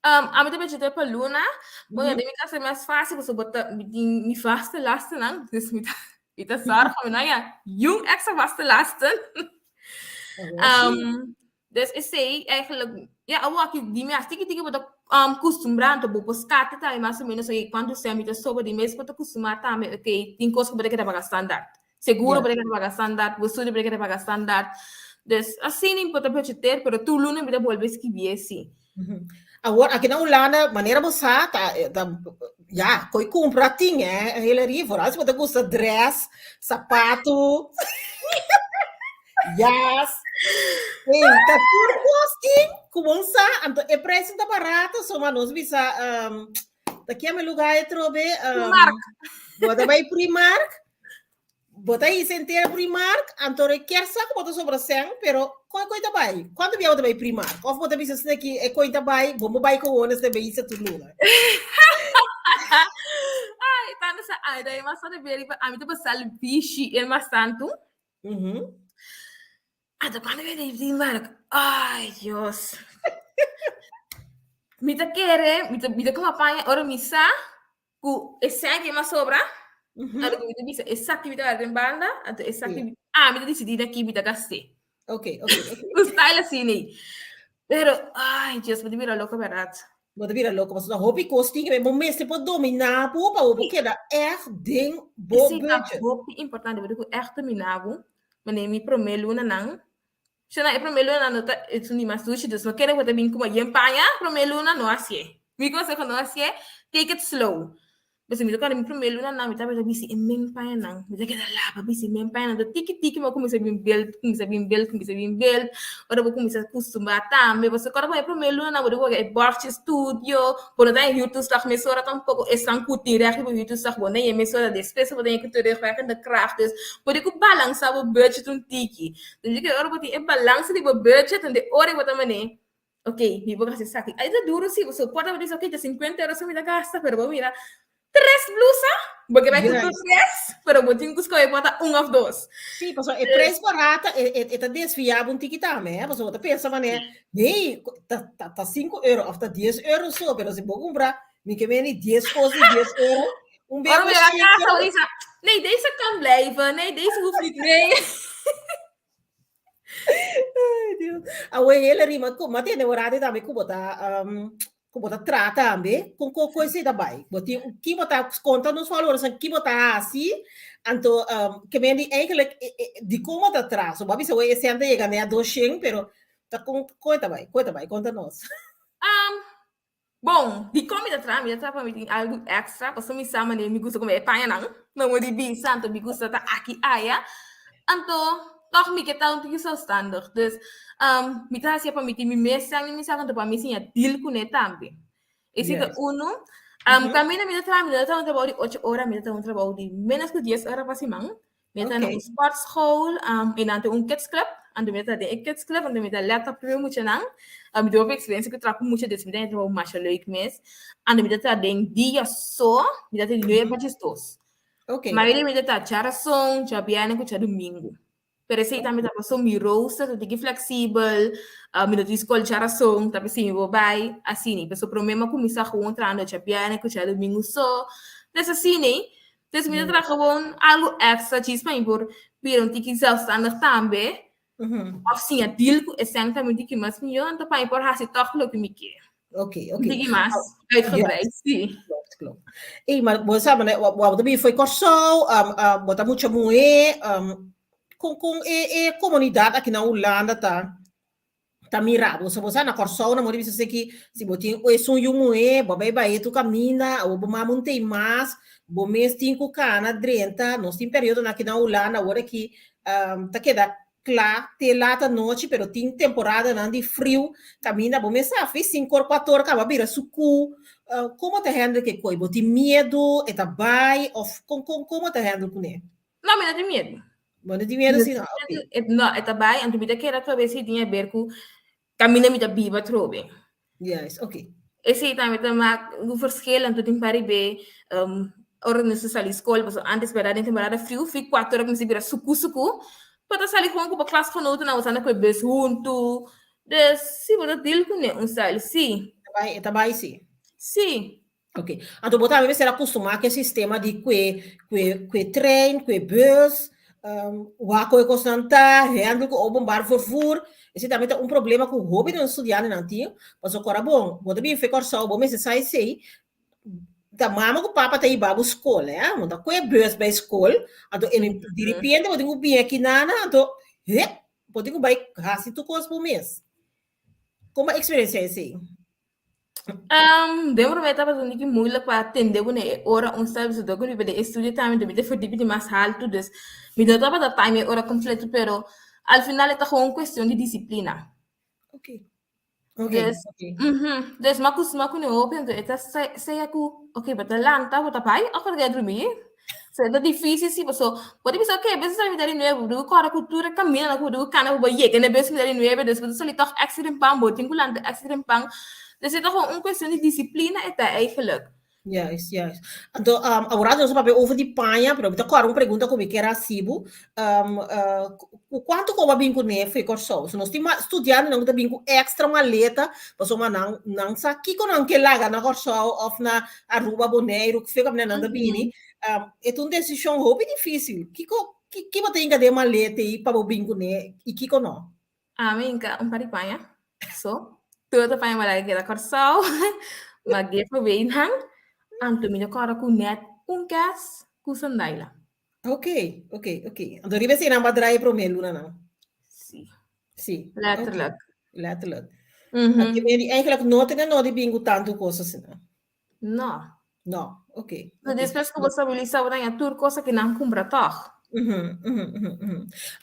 Um, ami ta budgetera pa luna. Bueno, den mi kaso e mas fásil pasobra bo ta, mi tin mi vaste lastennan, dus mi ta, mi ta zorg pa mi no haña niun extra vaste lasten. Um, Dus esei eigenlijk, ja, awor aki di mi as tiki tiki bo ta um, kustumbrá, anto bo por skate tambe mas o menos oye kuantu sèn mi ta sobra di mes bo ta kustumá tambe, oké, tin kos ku bo ta keda paga standaard. Seguro bo ta keda paga standaard, bo studio bo ta keda paga standaard. Dus asina bo ta budgeteer, pero tur luna mi ta bolbe skibié sí. Awor, aki na Hulanda, manera bo sa, ta, ta, ja, koi kumpra tin, eh, Hillary, vooral si bo ta gusta dress, sapatu. Jas. Hey, ta tur kos tin ku bon sa, anto e prijs ta barato, so ma nos bisa um, ta kiame lugar e trobe, um, Primark. bo ta bai Primark, bo ta hisa entero Primark, anto re kier sa ku bo ta sobra sen, pero koi koi ta bai? Kuantu bia bo ta bai Primark? Of bo ta bisa asina ki e koi ta bai, bo mo bai gewoon esei bai hisa tur luna. Ai, tanto sa ai, daí mas tanto beri pa ami ta pasal bishi el mas tanto. Mhm. Ata cuando mi di Primark, ai Dios. Mi ta kere, mi ta mi ta kuma paña ora mi sa ku e sèn ke mas sobra, anto ku mi ta bisa esaki mi ta wèr den banda, anto esaki mi ami ta disidí na ki mi ta gast'é. Ok, ok, ok. Un style asina ei. Pero, ai Dios, bo ta bira loko bèrdat. Bo ta bira loko pasobra hopi kos tin ke bo mester por dominá bo pa bo por keda ègt den bo Esei ta budget. hopi importante, bo tin ku ègt dominá bo. Manera mi promé lunanan, Shona e promé luna no ta esun di mas dushi, dus no kere bo ta bin kuma yen paña promé luna, no hasié. Mi konseho no hasié, take it slow. Pasobra mi ta kòrda mi promé lunanan mi tabata bisti e men pañanan, mi ta keda laba bisti e men pañanan, anto tiki tiki mi a kuminsá bin build, kuminsá bin build, kuminsá bin build, ora bo kuminsá kustumbrá tambe, pasobra kòrda bo e promé lunanan bo ta wak e bòrchi studio, bo no ta den huurtoeslag mesora tampoko, esnan ku tin règt riba huurtoeslag bo no ta yen mesora, despues bo ta yen ku terugwerkende kracht, dus bo tin ku balansá bo budget un tiki. Dus ke ora bo tin e balansa di bo budget, en de ora bo ta mane, ok, mi por hasi esaki. Ai ta duro si, pasobra por ta bo bisa, ok, ta 50 euro so mi ta gasta, pero bo mira tres blusa, bo ke bai ku tur tres, pero bo tin ku skohe por ta un of dos. Sí, pasobra e prijs barata, e, e, e ta desviá bo un tiki tambe, eh? Pasobra bo ta pensa mane, nee, ta, ta, ta 5 euro of ta 10 euro so, pero si bo kumpra, mi ke meni 10 kos di 10 euro, un Ora bebe mi a casa, euro. bo bisa, nee, deze kan blijven, nee, deze hoeft niet mee. Ay, Dios. Awe Hillary, ma ku, ma tende orate tambe ku bo ta um, ku bo ta tra tambe, kon ko ko esei ta bai? Bo tin ki bo ta konta nos followers ki bo ta hasi, anto um, ke men di eigenlijk e, e, di kon bo ta tra. So bo a bisa we e sèn ta yega nea 200, pero ta kon kon e ta bai? Kon e ta bai? Konta nos. Um, Bon, dikon mi ta traha? Mi ta traha pa mi tin algu extra, pasobra mi sa manera mi gusta kome e pañanan. No mo di bisa, anto mi gusta ta aki aya. Anto, tòg mi ke ta un tiki zelfstandig. Dus, um, mi ta hasié pa mi tin mi mes sèn i mi sa, anto pa mi siña deal kuné tambe. Esei ta unu. Um, kaminda mi ta traha, mi no ta traha un trabou di ocho ora, mi ta traha un trabou di ménos ku dies ora pa siman. Mi ta na un sportschool, um, i nan tin un kids club, anto mi ta den e kids club, anto mi ta let op e muchanan. Um, mi tin hopi experiencia ku traha ku mucha, dus mi ta trabou masha leuk mes. Anto mi ta traha den dia so, mi ta den nuebe pa diesdos. Mayoria mi ta traha djarason, djabièrnè ku djadumingu. Pero esei tambe ta pasobra mi rooster ta tiki flexibel, uh, mi no tin skol djarason, ta p'esei mi por bai asina. Pasobra promé mi a kuminsá gewoon trahando djabièrnè ku djadumingu so. Dus asina. Dus mi ta traha gewoon algo extra djis pa mi por bira un tiki zelfstandig tambe. Of siña deal ku esèn tambe un tiki mas mihó, anto pa mi por hasi tòg loke mi ke. Ok, ok. Un tiki mas uitgebreid, sí. Klopt, klopt. Ey, maar bo sa, bo bo ta biba fo'i Kòrsou, um, um, bo ta mucha muhé, um, kon kon e e komunidat aki na Hulanda ta ta mira bo. So bo sa na Kòrsou nan bo ta bisa esaki, si bo tin esun yu muhé, bo bai bai tur kaminda, awor bo mama un tei mas, bo mes tin ku kana drenta. Nos tin periodonan aki na Hulanda awor aki ta keda kla te lat anochi, pero tin temporadanan di friu kaminda bo mes sa fi sinku or kuater or kaba bira sukú. Kon bo ta handle ku e koi? Bo tin miedu e ta bai òf kon kon kon bo ta handle kuné? No, mi no tin miedu. Bo no tin miedu si no? Ok. E, no, e ta bai, anto mi ta kere atrobe si tin haber ku kaminda mi ta biba atrobe. Juist, ok. Esei tambe ta mak un verschil, anto tin pari be um, ora nos ta sali skol, pasobra antes berdad den temporada friu, fi kuater ora kuminsá bira suku suku, bo ta sali gewoon ku bo klasgenotennan, bo ta anda ku e bus huntu. Dus, si, bo ta deal kuné un style, si. E ta bai, e ta bai si. Si. Ok. Anto bo tambe mester a kustumá ku e sistema di kue kue kue trein, kue bus, um, wak kon e kosnan ta, handle ku openbaar vervoer. Esei tambe ta un problema ku hopi di nos studiantenan tin. Pasobra kora bon, bo ta bin fe Kòrsou, bo mester sa esei, ta mama ku papa ta hiba bo skol, eh. Bo ta kue bus bai skol, anto en di repente bo tin ku bin aki nana, anto hep, bo tin ku bai hasi tur kos bo mes. Kon bo a eksperensiá esei? Um, den promé tabata un tiki moeilijk pa atende ku e ora un stap so dor ku mi bini estudio tambe mi ta verdiep di mas haltu dus mi no tabata time e ora kompleto pero Al final e ta gewoon un cuestion di disciplina. Ok. Dus, Dus m'a kustumá ku hopi, anto e ta sea ku, ok, bo ta lanta, bo ta bai, òf bo ta keda drumí. So e ta difísil si, paso bo ta bisa, ok, a bes ta sali mitad di nuebe, bo debe kòrda ku tur e kamindanan ku bo debe kana pa bo yega na bes mitad di nuebe, des bo ta sali tòg èkstra trempan, bo tin ku lanta èkstra trempan. Dus e ta gewoon un kuestion di disiplina e ta eigenlijk. Juist, juist. Anto, awor nos a papia over di paña, pero mi ta kòrda un pregunta ku mi kier hasi bo. Ku kuantu ku bo a bin kuné for Kòrsou? So nos tin studiantenan ku ta bin ku èkstra maleta, pasobra nan nan sa kiko nan ke laga na Kòrsou òf na Aruba, Boneiru, ku fe kaminda nan ta bini. E ta un desishon hopi difísil. Kiko, ki bo ta hinka den maleta ei pa bo bin kuné i kiko nò? Ami hinka un par di paña. So, tur otro paña mi a laga keda Kòrsou. Mi a geef away nan. Anto mi ta kòrda ku nèt un kès ku sandaila. Ok. Anto riba esei nan bo a draai e promé lunanan? Sí. Sí. Letterlijk. Letterlijk. Anto mi eigenlijk no tene nodi bin ku tantu kos asina. No. No, ok. So despues ku bo stabilisa bo daña tur cosa ku nan kumpra tòg.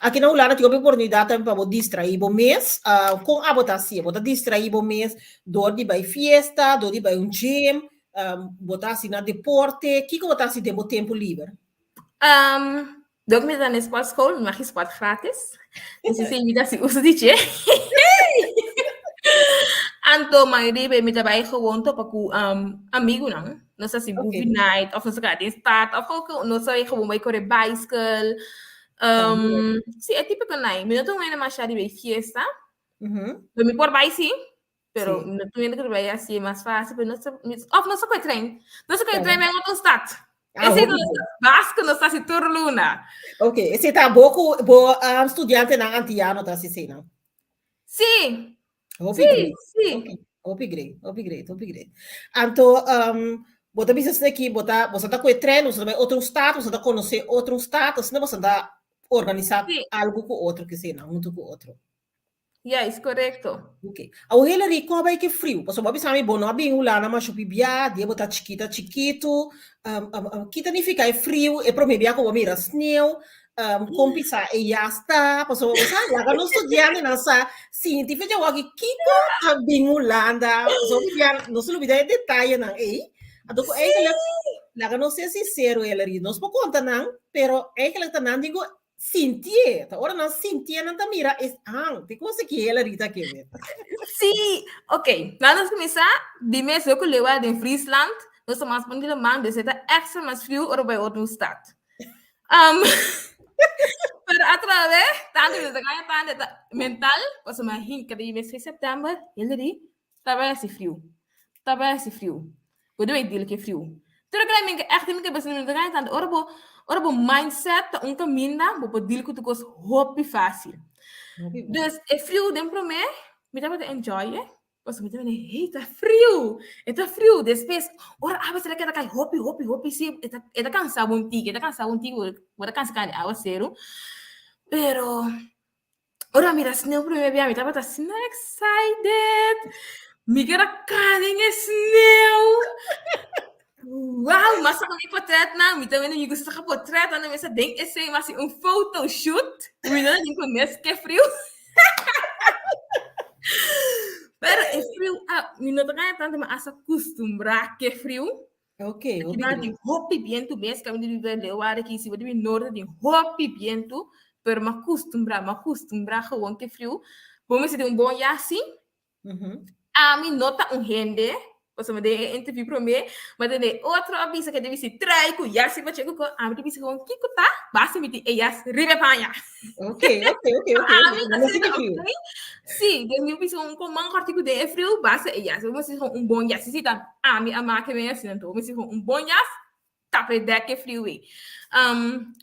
Aki na Hulanda tin hopi oportunidat tambe pa bo distraí bo mes. Kon abo ta hasié? Bo ta distraí bo mes dor di bai fiesta, dor di bai un gym, bo ta hasi na deporte. Kiko bo ta hasi den bo tempu liber? Dor ku mi ta na e sportschool, mi maki sport gratis. Dus esei mi ta hasi uso di dje. Anto mayoria be mi ta bai gewoon topa ku amigunan. Nos ta hasi movie night òf nos ta keda den stad òf gewoon nos ta bai gewoon bai kore baiskel. Si, e típiko nai. Mi no ta un hende masha di bai fiesta. Pero mi por bai sí. Pero no ta un hende ku ta bai hasi mas fásil. Pero nos ta, òf nos ta kue trein. Nos ta kue trein bai otro stad. Ah, Esei hopi nos bon. bas ku nos ta hasi tur luna. Ok, esei ta bo ku bo studiantenan antiano ta hasi eseinan. Sí. Hopi Sí, great. sí. Ok, hopi great, hopi great, hopi great. Anto, bo ta bisa asina aki, bo ta, boso ta kue tren, boso ta bai otro stad, boso ta konosé otro stad, asina boso ta organisá algu ku otro keseinan, huntu ku otro. Juist, korekto. Ok. Awor Hillary, kon a bai ke friu? Pasobra bo a bisa mi bo no a bin Hulanda masha hopi bia, dia bo ta chikita chikitu. Ki ta nifiká e friu, e promé bia ku bo a mira sneu? Kon pisá e yas ta? Pasobra bo sa, laga nos studiantenan sa sinti fecha awor aki kiko a bin Hulanda. Pasobra hopi bia nos ta lubidá e detayenan ei. Anto ku eigenlijk, laga nos ser sinsero Hillary, nos por konta nan, pero eigenlijk ta nan tin ku Sintié, ta ora nan sintié nan ta mira es han, te cosa ki Hillary ta kere. Sí, ok. Laat nos kuminsá. Di mes yo ku lewa den Friesland, nos ta mas bon di laman, dus e ta extra mas friu ora bai otro stad. Um, pero atrabe, tantu mi ta gaña tantu, ta mental, pasobra mi a hinka di mes 6 september, Hillary, Ta bai hasi friu. Ta bai hasi friu. Bo debe deal ku e friu. Tur kila mi echt mi kabesa mi no ta gana tantu. Ora bo ora bo mindset ta un kaminda bo por deal ku tur kos hopi fásil. Dus e friu den promé mi tabata enjoy e pasobra mi tabata hey ta friu e ta friu. Despues ora awa sera keda kai hopi hopi hopi si e ta e ta kansa bo un tiki e ta kansa bo un tiki bo ta kansa kai di awaseru pero. Ora mi mira sneeuw primer bia, mi tabata asina excited. Mi ker a kana den e sneeuw. Wow, m'a saka mi potretnan. Mi ta wende mi gusta saka potret, anda mi sa den esei, m'a hasi un photoshoot. Mi no tin ku mes ke friu. Pero e friu, ah, mi no ta gana tanto, m'a asa kustumbrá ke friu. Ok, Aki hopi nan great. tin hopi bientu mes, kaminda di biba Leeuwarden aki, si bo di bin norte tin hopi bientu, pero m'a kustumbrá, m'a kustumbrá gewoon ke friu. Bo mester tin un bon yasi. Ami no ta un hende, pasobra den e interview promé, ma den e otro a bisa ke ta bisti trui ku yasi pa che ku ko, ami ta bisa gewoon kiko ta, basta mi tin e yas riba e paña. Ok, Ami ok. No asina sinti friu. ok. Sí, dus mi bisa un kon man kòrtiku den e friu, basta e yas. Mi bisa un bon yas. Si ta ami a maka mi asina anto. Mi bisa un bon yas, tapa e dek e friu ei.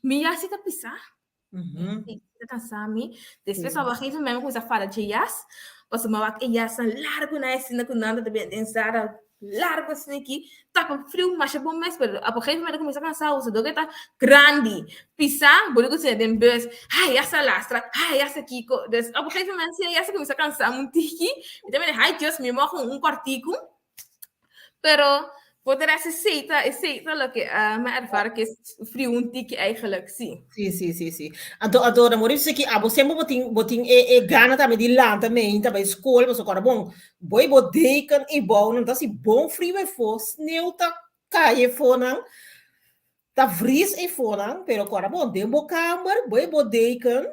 Mi yas si ta pisá. Si ta kansa mi. Despues op een gegeven moment mi kuminsá fala dje yas. Pasobra mi a wak e yasnan largu na asina ku nan ta bende den Zara. Largo asina aki, tapa friu masha bon mes, pero op een gegeven moment a cuminsa cansa usa dor ke ta grandi, pisa, bo di cu sina den bus, hay ya sa lastra, hay ya sa kico, dus op een gegeven moment si ya sa cuminsa cansa un tiki, mi ta mira hay Dios mi mogen un cortico, pero. Voor de rest is zeta loke mi a ervaren ku friu un tiki eigenlijk, sí. Sí. Anto, na mori ki abo semper bo tin e gana tambe di lanta mainta bai skol, paso kora bon, bo bo deken i bou, no ta si bon friu efo, sneeuw ta kai efo nan, ta vries efo nan, pero kora bon, den bo kamer, bo bo deken,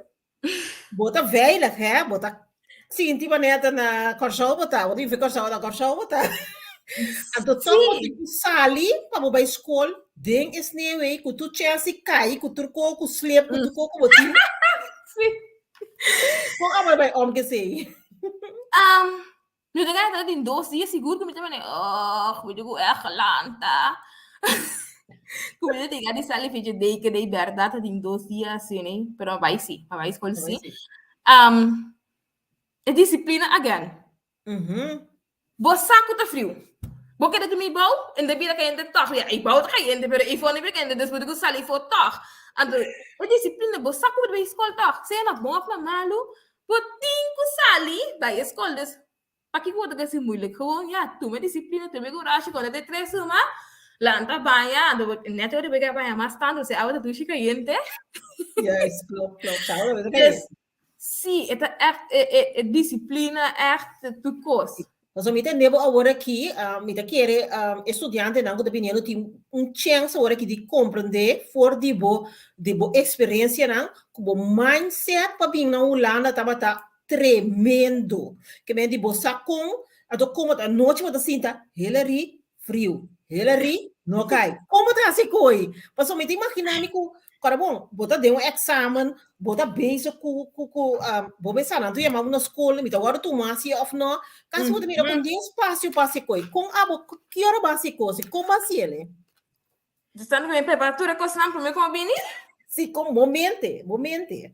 bo ta veilig, hè, bo ta sinti manera na Kòrsou bo ta, bo tin Kòrsou na Kòrsou bo ta. Anto toch bo tin ku sali pa bo bai skol den e sneeuw ei, ku tur chèns di kai, ku tur kos ku slip, ku tur kos ku bo tin. Kon abo bai om ku esei? Nu ta gana tin 2 dia sigur ku mi ta mane, oh, mi ku echt lanta. Ku mi ta diga di sali fecha deken ei bèrdat ta tin 2 dia asina, nee, pero bai sí, a bai skol sí. E disiplina again. Bo sa ku ta friu. Bo keda drumi bou, en de bira kayente tòg. Ja, ei bou ta kayente, pero ei for no bira kayente, dus bo tin ku sali for tòg. Anto, e disiplina, bo sa ku bo ta bai skol tòg, sea na bon òf na malu, bo tin ku sali bai e skol. Dus, pakiko bo ta hasi moeilijk? Gewoon, ja, tuma e disiplina, tuma e kurashi, konta te tres suma, lanta baña, anto bo nèt ora bo a baña mas tantu, se awa ta dushi kayente. Juist, klopt, klopt. Awa ta kayente. Dus, sí, e ta echt e disiplina echt tur kos. Pasobra mi ta nebo awor aki, mi ta kere e studiantenan ku ta biniendo tin un chèns awor aki di komprendé for di bo eksperensianan ku bo mindset pa bin na Hulanda tabata tremendo. Ke men di bo sa kon, anto komo ta anochi bo ta sinta Hillary friu, Hillary no kai. Kon bo ta hasi koi? Pasobra mi ta imaginá mi ku kòrda bon, bo ta den un èksamen, bo ta bezig ku bo mester nan ta yama bo na skol, mi ta wòrdu tuma si òf no. Kasi bo ta mira kon den spasio pa hasi koi. Kon abo, ki ora bo hasi kos i kon bo hasi el? Dus tantu ku mi prepara tur e kosnan promé ku mi bini? Sí, kon bo mente, bo mente.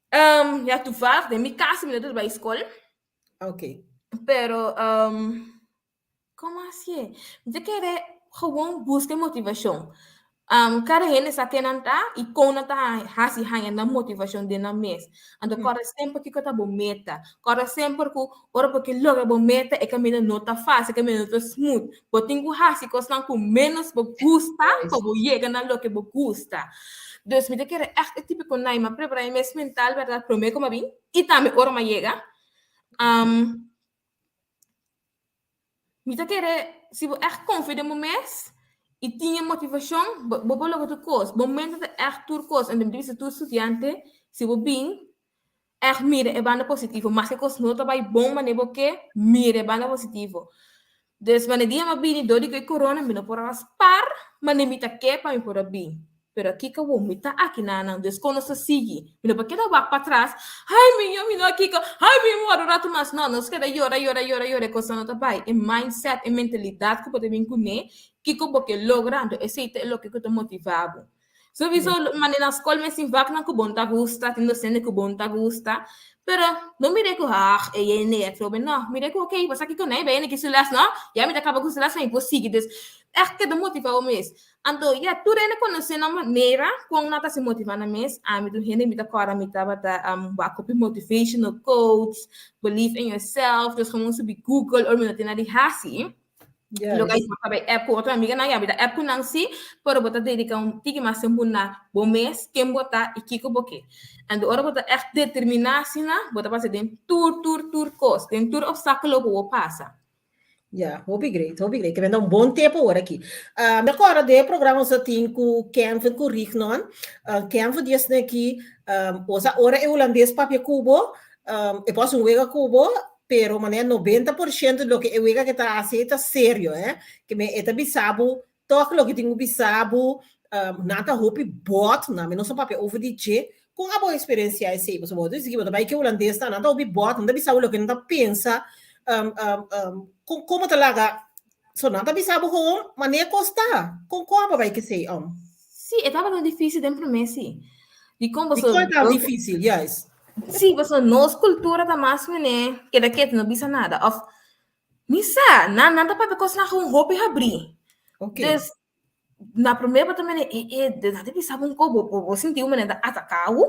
Ja, toevallig den mi kas mi no ta bai skol. Pero kon hasié? Mi ta kere gewoon buska e motivashon. Kada hende sa ken nan ta i kon nan ta hasi haña nan motivashon den nan mes. Anto kòrda semper kiko ta bo meta. Kòrda semper ku ora bo ke logra bo meta e kaminda no ta fásil, e kaminda no ta smooth. Bo tin ku hasi kosnan ku ménos bo gusta pa bo yega na loke bo gusta. Dus mi ta kere ègt e tipo ku mi a prepará mi mes mental bèrdat promé ku mi a bin i tambe ora mi a yega. Mi ta kere si bo ègt konfia den bo mes i tin e motivashon, bo por logra tur kos. Bo mente ta ègt tur kos. Anto mi ta bisa tur studiante, si bo bin, ègt mira e banda positivo. Maske kos no ta bai bon manera bo ke, mira e banda positivo. Dus manera dia mi a bini dor di ku e corona mi no por a spar manera mi ta ke pa mi por a bin. Pero kiko awor mi ta aki na nan, dus kon nos ta sigui? Mi no por keda wak patras, ai mi yo mi no a kiko, ai mi mor un ratu mas. No, nos keda yora, yora, yora, yora, e kosnan no ta bai. E mindset, e mentalidat ku bo ta bin kuné, kiko bo ke logra, anto esei ta e loke ku ta motivá bo. Souiso manera na skol mes tin vaknan ku bo no ta gusta, tin dosente ku bo no ta gusta, pero no mira ku ah e yende e atrobe, no, mira ku okay, bo sa kiko nan e bai yende ki su les no, ya mi ta kaba ku su les, mi por sigui. Dus ègt keda motivá bo mes. Anto ya tur hende konosé nan manera kon nan ta hasi motivá nan mes. Ami tur hende mi ta kòrda mi tabata wak hopi motivational quotes, believe in yourself, dus gewoon subi Google ora mi no tin nada di hasi. Lo kai por tabay app ku otro amiganan, ya mi ta app ku nan sí, pero bo ta dediká un tiki mas tempu na bo mes, ken bo ta i kiko bo ke. Anto ora bo ta ègt determiná asina, bo ta pasa den tur tur tur kos, den tur opstákulo ku bo pasa. Ja, hopi great, hopi great. Ke un bon tempo ora aki. Me acorda de programa nos tin ku Kenvin ku Rignon. Kenvin di esne aki, osa ora e holandês papia kubo, e pos un wega kubo, pero manera 90% de loke e wega ke ta hace ta serio, eh. Ke me eta bisabu, toch loke tin ku bisabu, nan ta hopi bot, na me no sa papia over di dje. Kon abo experiencia esei? Pasobra bo ta disi bo ta bai ke holandês ta, nan ta hopi bot, nan ta bisa bo loke nan ta pensa, kon, kon bo ta laga, so nan ta bisa bo gewoon manera kos ta. Kon abo bai ke esei om? Sí, e tabata difícil den promé sí. Dikon Di pasobra kon ta difícil, juist. Sí, pasobra nos kultura ta mas mene keda ketu no bisa nada òf mi sa, nan ta papia kosnan gewoon hopi habrí. Dus na promé bo ta mene e e de nan ta bisa bo un kos bo sinti un manera ta ataká bo.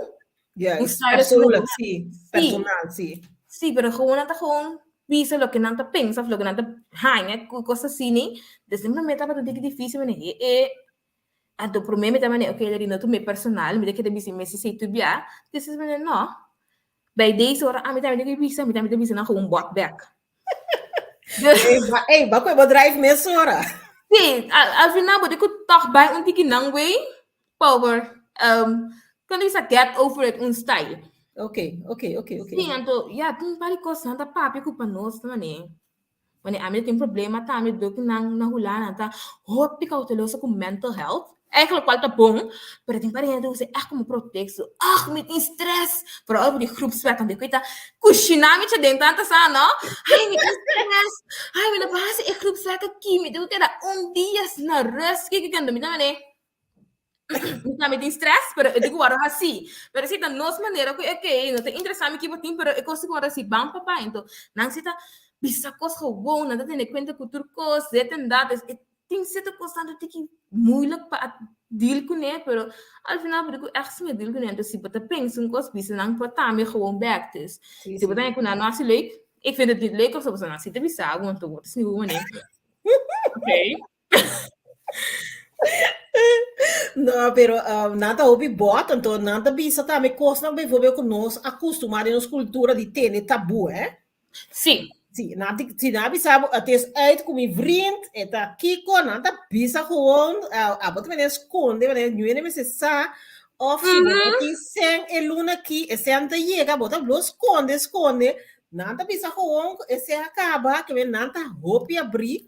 Juist, Un style asina persoonlijk, sí. Sí. Personal, sí. Sí, pero gewoon nan ta gewoon. bisa loke nan ta pensa of loke nan ta haña ku kos asina. Desde mi promé tabata diki difísil manera e e anto promé mi ta manera oké Larry no ta mi personal mi ta keda bisa mi mes esei tur bia. Despues mi manera no, bij deze ora ami tambe tin ku bisa mi tambe ta bisa nan gewoon bòt bèk. Ey, ba, ey, ba ku e bo drive mesora. Sí, al, al final bo tin ku tòg bai un tiki nan way power um, kon bisa get over it un style. Oké. Sí, anto, ja, tin par di kos nan ta papia ku pa nos ta manera. Wanneer ami tin problema tambe dor ku nan na Hulanda nan ta hopi kauteloso ku mental health. Eigenlijk cual ta bon, pero tin par di hende ta usa echt como pretexto. Ach, mi tin stress. Vooral over die groepswerk, want ik weet dat kushina mi den tanta sa, no? Ai, mi tin stress. Ai, mi no por hasi e groepswerk aki. Mi tengo keda un dia na rust. Kiko kendo mi ta manera. Mi ta mi tin stress, pero e digo waro hasi. Pero si ta nos manera ku oké, no ta interesa mi ki bo tin, pero e kos ku waro hasi ban papá. Ento, nan si ta bisa kos gewoon, nan ta tene kuenta ku tur kos, dit en dat. Dus e tin sierto kos tantu tiki moeilijk pa deal kuné, pero al final bo di ku ègt siña deal kuné. Ento si bo ta pensa un kos, bisa nan por tambe gewoon bèk. Dus, si bo ta haña ku nan no hasi leuk, ik vind het niet leuk ofso, pasobra nan si ta bisa bo, anto bo ta sinti bo manera. Oké. No, pero um, nan ta hopi bot, anto nan ta bisa tambe kosnan bijvoorbeeld ku nos a kustumá den nos kultura di tene taboe, hè? Sí. Sí, nan ti, si nan bisa bo, het is uit ku mi vriend, e ta kiko, nan ta bisa gewoon, uh, abo ta mene skonde, mene nyuene mester sa, of si bo no tin sen e luna aki, e sen ta yega, bo ta blo skonde, skonde, Nan ta bisa gewoon ku esei a kaba, ke men nan ta hopi abrí.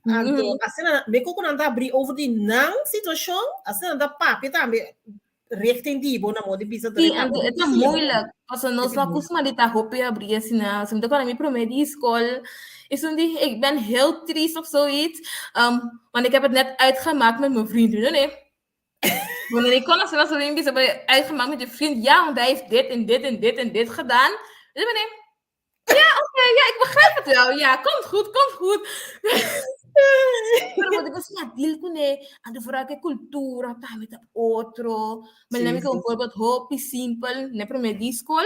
Anto, asina, me ku nan ta abrí over di nan situashon, asina nan ta papia tambe richting di bo, na modo di bisa Sí, anto e ta moeilijk. Pasobra nos no kustumá di ta hopi abrí asina. Si mi ta kòrda mi promé di skol, esun di ik ben heel triest of zoiets, um, want ik heb het net uitgemaakt met mijn vriend. Nee, nee. Wanneer ik kon als ze bisa bij uitgemaakt met je vriend, ja, want hij heeft dit en dit en dit en dit gedaan. Dus meneer, ja, oké, ja, ik begrijp het wel. Ja, komt goed, komt goed. Pero wat ik was ja, deal kuné, en de vooral ke cultura, ta met otro. Maar dan heb ik bijvoorbeeld hopi simpel, ne promé di school,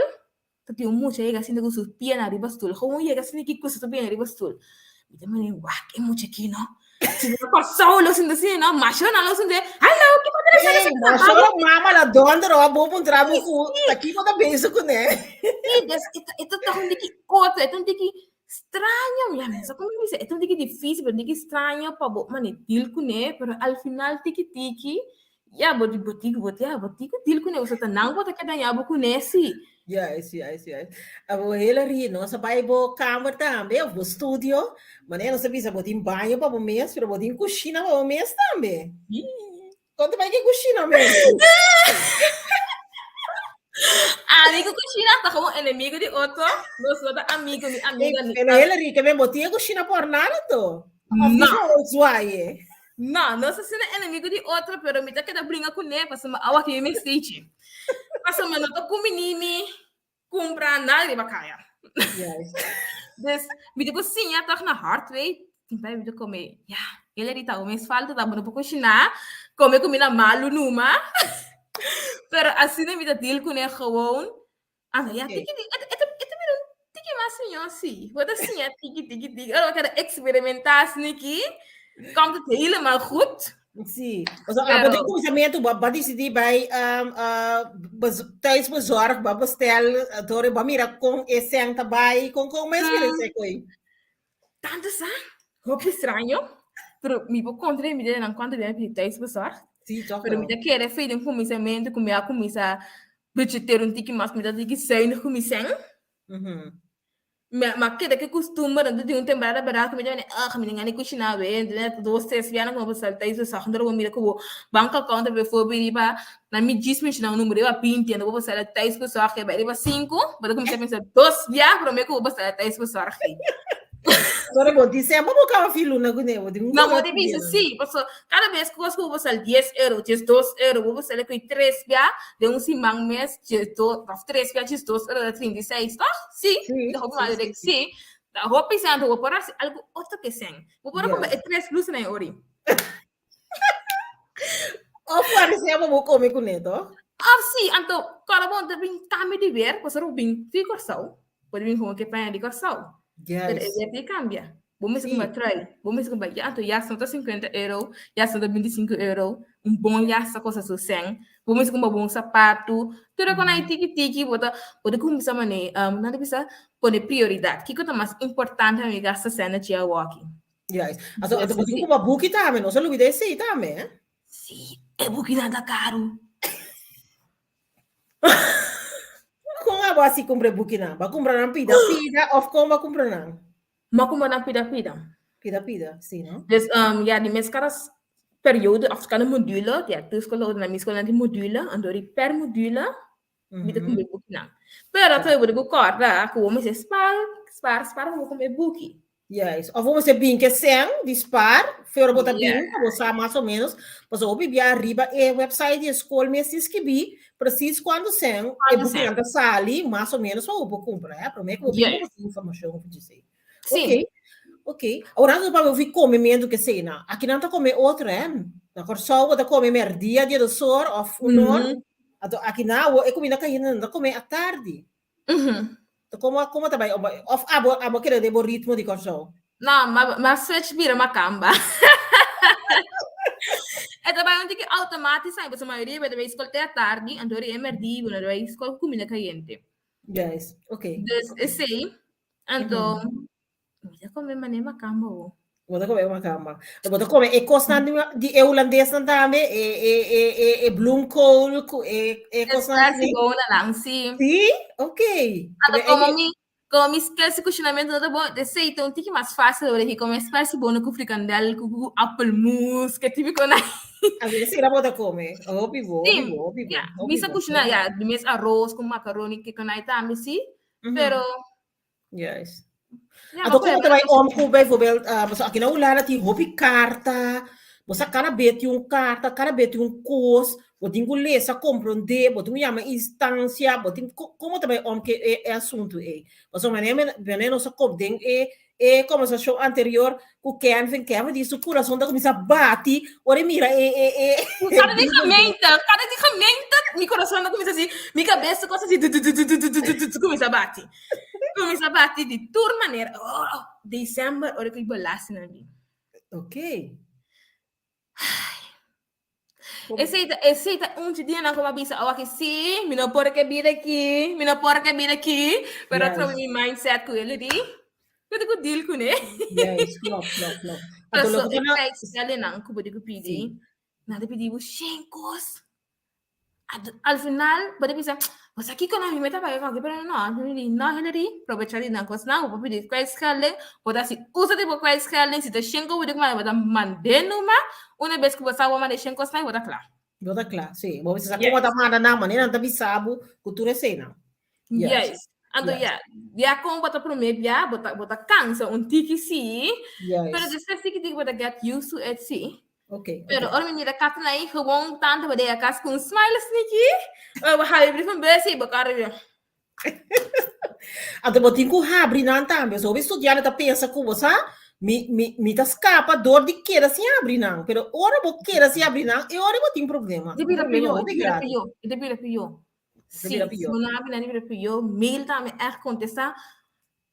dat die mucha llega asina con su pia arriba stoel. Gewoon llega asina ki kusa su pia arriba stoel. Mi ta mane, wak, e mucha ki no. Si no pasou lo sinta asina no, masho na lo sinta, hallo, ki pa tres Hey, masho la mama la donder o bo puntra bo ku, ta kiko ta bezig kuné. Sí, dus e ta toch un tiki otro, e ta un tiki straño, ya mi no sa como bisa, e ta un tiki difícil, pero un tiki straño pa bo mane deal kuné, pero al final tiki tiki, Ya, bo di bo tin bo ya, bo tin ku deal kuné, pasobra ta nan bo ta keda dañá bo kuné sí. Juist, juist, juist. Abo Hillary, nos a bai bo kamer tambe, of bo studio. Manera nos a bisa, bo tin baño pa bo mes, pero bo tin kushina pa bo mes tambe. Kon ta bai ke kushina mes? Ami ku kushina ta gewoon enemigo di otro. Nos no ta amigo ni amiga ni. Pero Hillary, ke men bo tin e kushina por nada to? Of No. di gewoon zwaaien? No, nos ta siendo enemigo di otro, pero mi ta keda bringa kuné pasobra mi awa ki mi mestechi. Pasobra mi no ta kumbiní mi kumpra nada riba kaya. Juist. Dus mi ta ku siña tòg na hard way. Tin bai mi ta kome, ya, Hillary ta mes falta ta bo no por kushiná, kome kumida malu numa. Pero asina mi ta deal kuné gewoon. Anto ya tiki tiki, e ta e ta bira un tiki mas mió sí. Bo ta siña tiki tiki tiki. Ora bo keda eksperimentá asina-aki, komt het helemaal goed. Sí. O sea, abo Pero den kuminsamentu bo a disidí bai um, uh, bez, thuisbezorg, bo a bestel, dor bo a mira kon e sèn ta bai, kon kon mes mira esei koi. Tantu sa, hopi straño, pero mi por kontra mi dedenan kuantu bia mi pidi thuisbezorg. Sí, toch Pero mi wel. ta kere fe den kuminsamentu ku mi a kuminsá budgeteer un tiki mas, mi ta tiki zuinig ku mi sèn. Mi a mi a keda ku e kustumber anto di un temporada bèrdat ku mi ta bini, ugh, mi tin gana di kushiná awe, anto dos, tres bianan ku mi a pasá thuisbezorg, anto bo mira ku bo bank account ta bijvoorbeeld riba, na mi djis menshoná un numero, riba binti, anto bo pasá thuisbezorg e bai riba sinku, bo ta kuminsá pensa dos bia promé ku bo pasá thuisbezorg. Sorry, bo di semper bo kaba fi luna kuné, bo tin un No, bo kos di bisa kuné. sí, paso kada bes ku kos ku bo sal 10 euro, djes 2 euro, bo sal ku 3 bia den un siman mes, djes 2 of 3 bia djes 2 euro da 36, toch? Sí, Sí, ta hopi sí, mal sí, direct, sí. sí. Ta hopi sen, bo por hasi algo otro ke sen. Bo por kumpra Yes. e 3 blusa na e ori. Of parecía bo bo come kuné, toch? Of sí, anto, kòrda bo ta bin kambio di weer, pasobra bo bin fi Kòrsou, bo ta bin gewoon ke paña di Kòrsou. Pero e wet ei kambia. Bo mester kumpra trui, bo mester kumpra ya, anto yas no ta 50 euro, yas no ta 25 euro, un bon yas ta kosta su sèn, bo mester kumpra bon sapatu, tur e konai tiki tiki bo ta bo ta kuminsá manera nan ta bisa pone prioridat, kiko ta mas importante pa mi gasta sèn na chia awoki. Juist. Anto anto bo tin kumpra buki tambe, no se lubida esei tambe, eh. Sí, e bukinan ta karu. Kon abo hasi kumpra e bukinan? Bo a kumpra nan pida pida òf kon bo a kumpra nan? Bo a kumpra nan pida pida. Pida pida, si no? Dus um, ya di mes kada periodo òf kada module, ya tur skol na mi skol nan tin module, anto di per module mi ta kumpra e bukinan. Pero tòg bo ta ku kòrda ku bo mester spar, spar, spar pa bo kumpra e buki. Juist. Of bo mester bin ke sen di spaar, fero bo ta bin, pa bo sa mas o menos. Pasobra hopi bia riba e website di e skol mes tin skibí precies kuantu sen e bukinan ta sali, mas o menos pa bo por kumpra. Eh? Promé ku bo bin bo tin informashon over dje. Sí. Ok, ok. Awor nan ta papia over komementu ke esei nan. Aki nan ta kome otro, eh. Na Kòrsou bo ta kome mèrdia dia dos or òf un or. Anto aki nan awor e kuminda kayente nan ta kome atardi. Como como ta bai of abo abo keda den bo ritmo di Kòrsou? No, ma ma switch bira makamba. E ta bai un tiki automatisch ai, pasobra mayoria bia ta bai skol te atardi, anto ori e mèrdi bo no ta bai skol ku kuminda kayente. Juist, oké. Dus esei, anto Mi ta come mane makamba ho. Bo ta come makamba. Bo ta come e kosnan di, di e holandesnan tambe, e, e, e, e, e bloemkool, ku e, e kosnan Especie así. bona lang, sí. Sí? Ok. Ando Kebe como e, mi, como mi skills di kushinamento no ta bon, de sei ta un tiki mas fácil ora ki come especie bona ku frikandel, ku, ku appelmoes, ke típico na. a ver si bo ta come. Hopi bo, hopi Sí, bo, hopi bo, ja, hopi mi sa bo. kushiná, ja, di mes arroz ku macaroni ke konai tambe, sí, pero Juist. Ja, Anto maar como te bai om ku bijvoorbeeld, uh, boso aki na Hulanda tin hopi karta, boso cada bes tin un karta, cada bes tin un kos, bo tin ku lesa, komprondé, bo tin ku yama instancia, bo tin como te bai om ke e, e asuntu ei? Pasobra manera men manera nos a kop den e e konversashon anterior ku Kenvin, Kenvin di su kurason ta kuminsá bati ora e mira e e e Cada di gemeente, cada di gemeente, mi corazón ta cuminsa así, mi cabeza cosa así, tu, tu, tu, tu, tu, tu, tu, tu, tu, cuminsa bati. Cuminsa bati di tur manera. Oh, oh, december, ora ku belasting nan bin. Ok. Esei ta, esei ta un dia nan como bisa, oh, aki sí, mi no por ke bida aki, mi no por ke bida aki, pero yes. mi mindset ku ele di, ku te ku deal ku ne. Yes, klopt, klopt, klopt. Anto lo ku na stellen nan ku bo di ku pidi, nan ta pidi bo shen kos. Al final, bo ta bisa, bo sa kiko no, mi meta paga kòke, pero no, mi di, no, Hillary, probecha di nan kosnan, bo por pidi kwijtschelding, bo ta hasi uso di bo kwijtschelding, si ta shen kos bo di ku manda, bo ta mand'é numa, una bes ku bo sa bo manda e shen kosnan, bo ta kla. Bo ta kla, si. Bo bisa sa kon bo ta manda nan, manera nan ta bisa bo ku tur eseinan. Yes. Anto ya, ya kon bo ta promé bia, bo ta, bo ta kansa un tiki si, pero despues tiki tiki bo ta get used to it si. Ok. Pero ora mi mira katten ahí, gewoon tante bij de kas con smile sneaky. Ora we haal je brief een bus, bo kar weer. Anto bo tin ku habri nan tambe. So hopi studiante ta pensa ku bo sa, mi, mi, mi ta skapa dor di keda sin habri nan. Pero ora bo keda sin habri nan, e ora bo tin problema. Di bira Problema pió, hopi di bira grave. pió, di bira pió. Di Sí, bira si pió. bo no habri nan, di bira pió. Mail tambe echt contesta.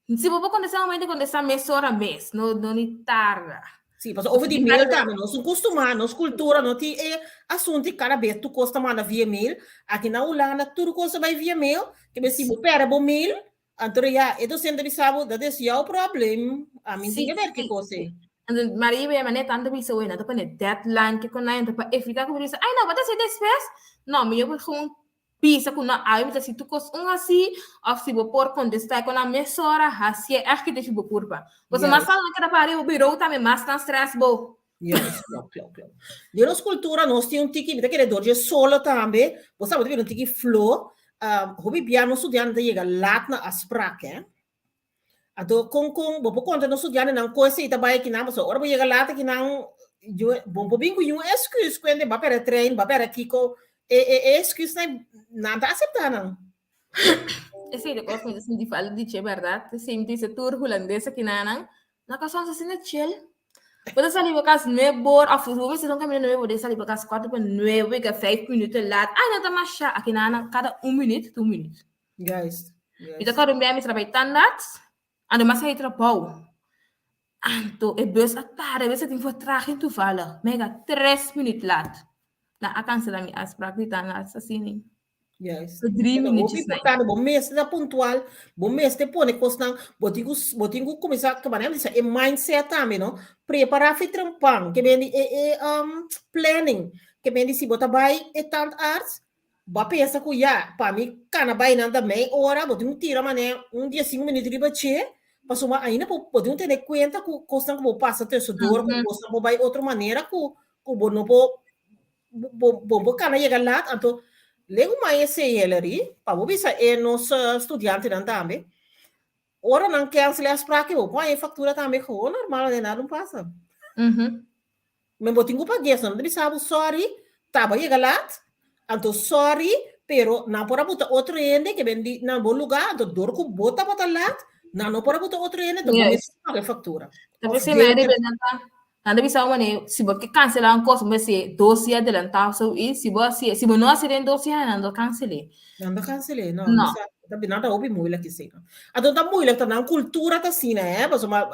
Si bo por contesta momento, contesta mesora mes. No, no ni tarda. Sí, pasobra over di mail tambe, nos un kustumá, nos kultura no tin e asuntu di kada bes tur kos ta manda via mail. Aki na Hulanda tur kos ta bai via mail, ke bes si bo pèrdè bo mail, anto ya e dosente bisa bo dat is jouw probleem, ami no tin ke ber ki kos ei. Anto Maria bia manera tantu bisa wena, ta pone deadline ke konai, anto pa evitá ku bo bisa, ai no, bo ta hasi despues. No, mi yo por gewoon Bisa ku no awe mi ta hasi tur kos un hasi òf si bo por kontestá ku na mesora hasié ègt kita shi bo kurpa. Pasobra mas tantu nan keda para riba bo birou tambe mas nan strès bo. Juist, klopt, klopt, klopt. Den nos kultura nos tin un tiki, mi ta kere dor dje solo tambe, bo sa bo ta bira un tiki flo, hopi bia nos studiantenan ta yega lat na afsprak, hè. Anto kon kon bo por konta nos studiantenan kon esei ta bai akinan pasobra ora bo yega laat akinan yo bo por bin ku yun excuse kuende bo a pèrdè trein bo a pèrdè kiko e e e excuse nan nan ta aseptá nan. Esei ta kos mi ta sinti falta di dje bèrdat esei mi ta bisa tur hulandes akinanan nan kos nos asina chill bo ta sali bo kas nuebe or òf bo mester ta un kaminda nuebe bo debe sali bo kas kuater pa nuebe i ka vijf minuten laat ai no ta masha akinanan kada un minüt ta un minüt. Juist. Mi ta kòrda un bia mi trabai tandarts. Anto mas a trabou. Anto e bus a tarda, e bus a tin vertraging toevallig. Mi a yega 3 minuut laat. Nan a cancela mi afspraak di tan laat asina. So 3 Hopi minuutjes na. Importante, bo mester ta puntual, bo mester pone kosnan, bo tin ku kuminsá, ku manera bisa, e mindset tambe, no? Prepará fi trempan, ke men di e planning, ke men di si bo ta bai e tandarts, bo a pensa ku ya, pa mi kana bai nan ta mei ora, bo tin ku tira manera un 15 minuut riba dje, pasobra ainda bo tin ku tene kuenta ku kosnan ku bo pasa tussendoor, ku kosnan bo bai otro manera ku bo no por bo kana yega laat. Anto legu mai esei, Hillary, pa bo bisa e nos studiantenan tambe, ora nan cancel e afspraak, bo por haña e faktura tambe gewoon normal, nada no pasa. Men bo tin ku paga, nan ta bisa bo: "Sorry, taba yega laat, anto sorry, pero nan por a buta otro hende ke ben di na bo lugá, anto dor ku bo tabata laat, nan no por a buta otro hende, anto bo mester paga e faktura." Tapi Of se mij deel. Nan ta bisa wanneer si bo ke cancelar un kos, bo mester 2 dia adelantá of zoiets. Si bo no hasi den 2 dia, nan ta cancel'é. Nan ta cancel'é, no. No. Ta nan ta hopi moeilijk esei. Anto ta moeilijk, ta nan cultura ta asina, hè? Pasobra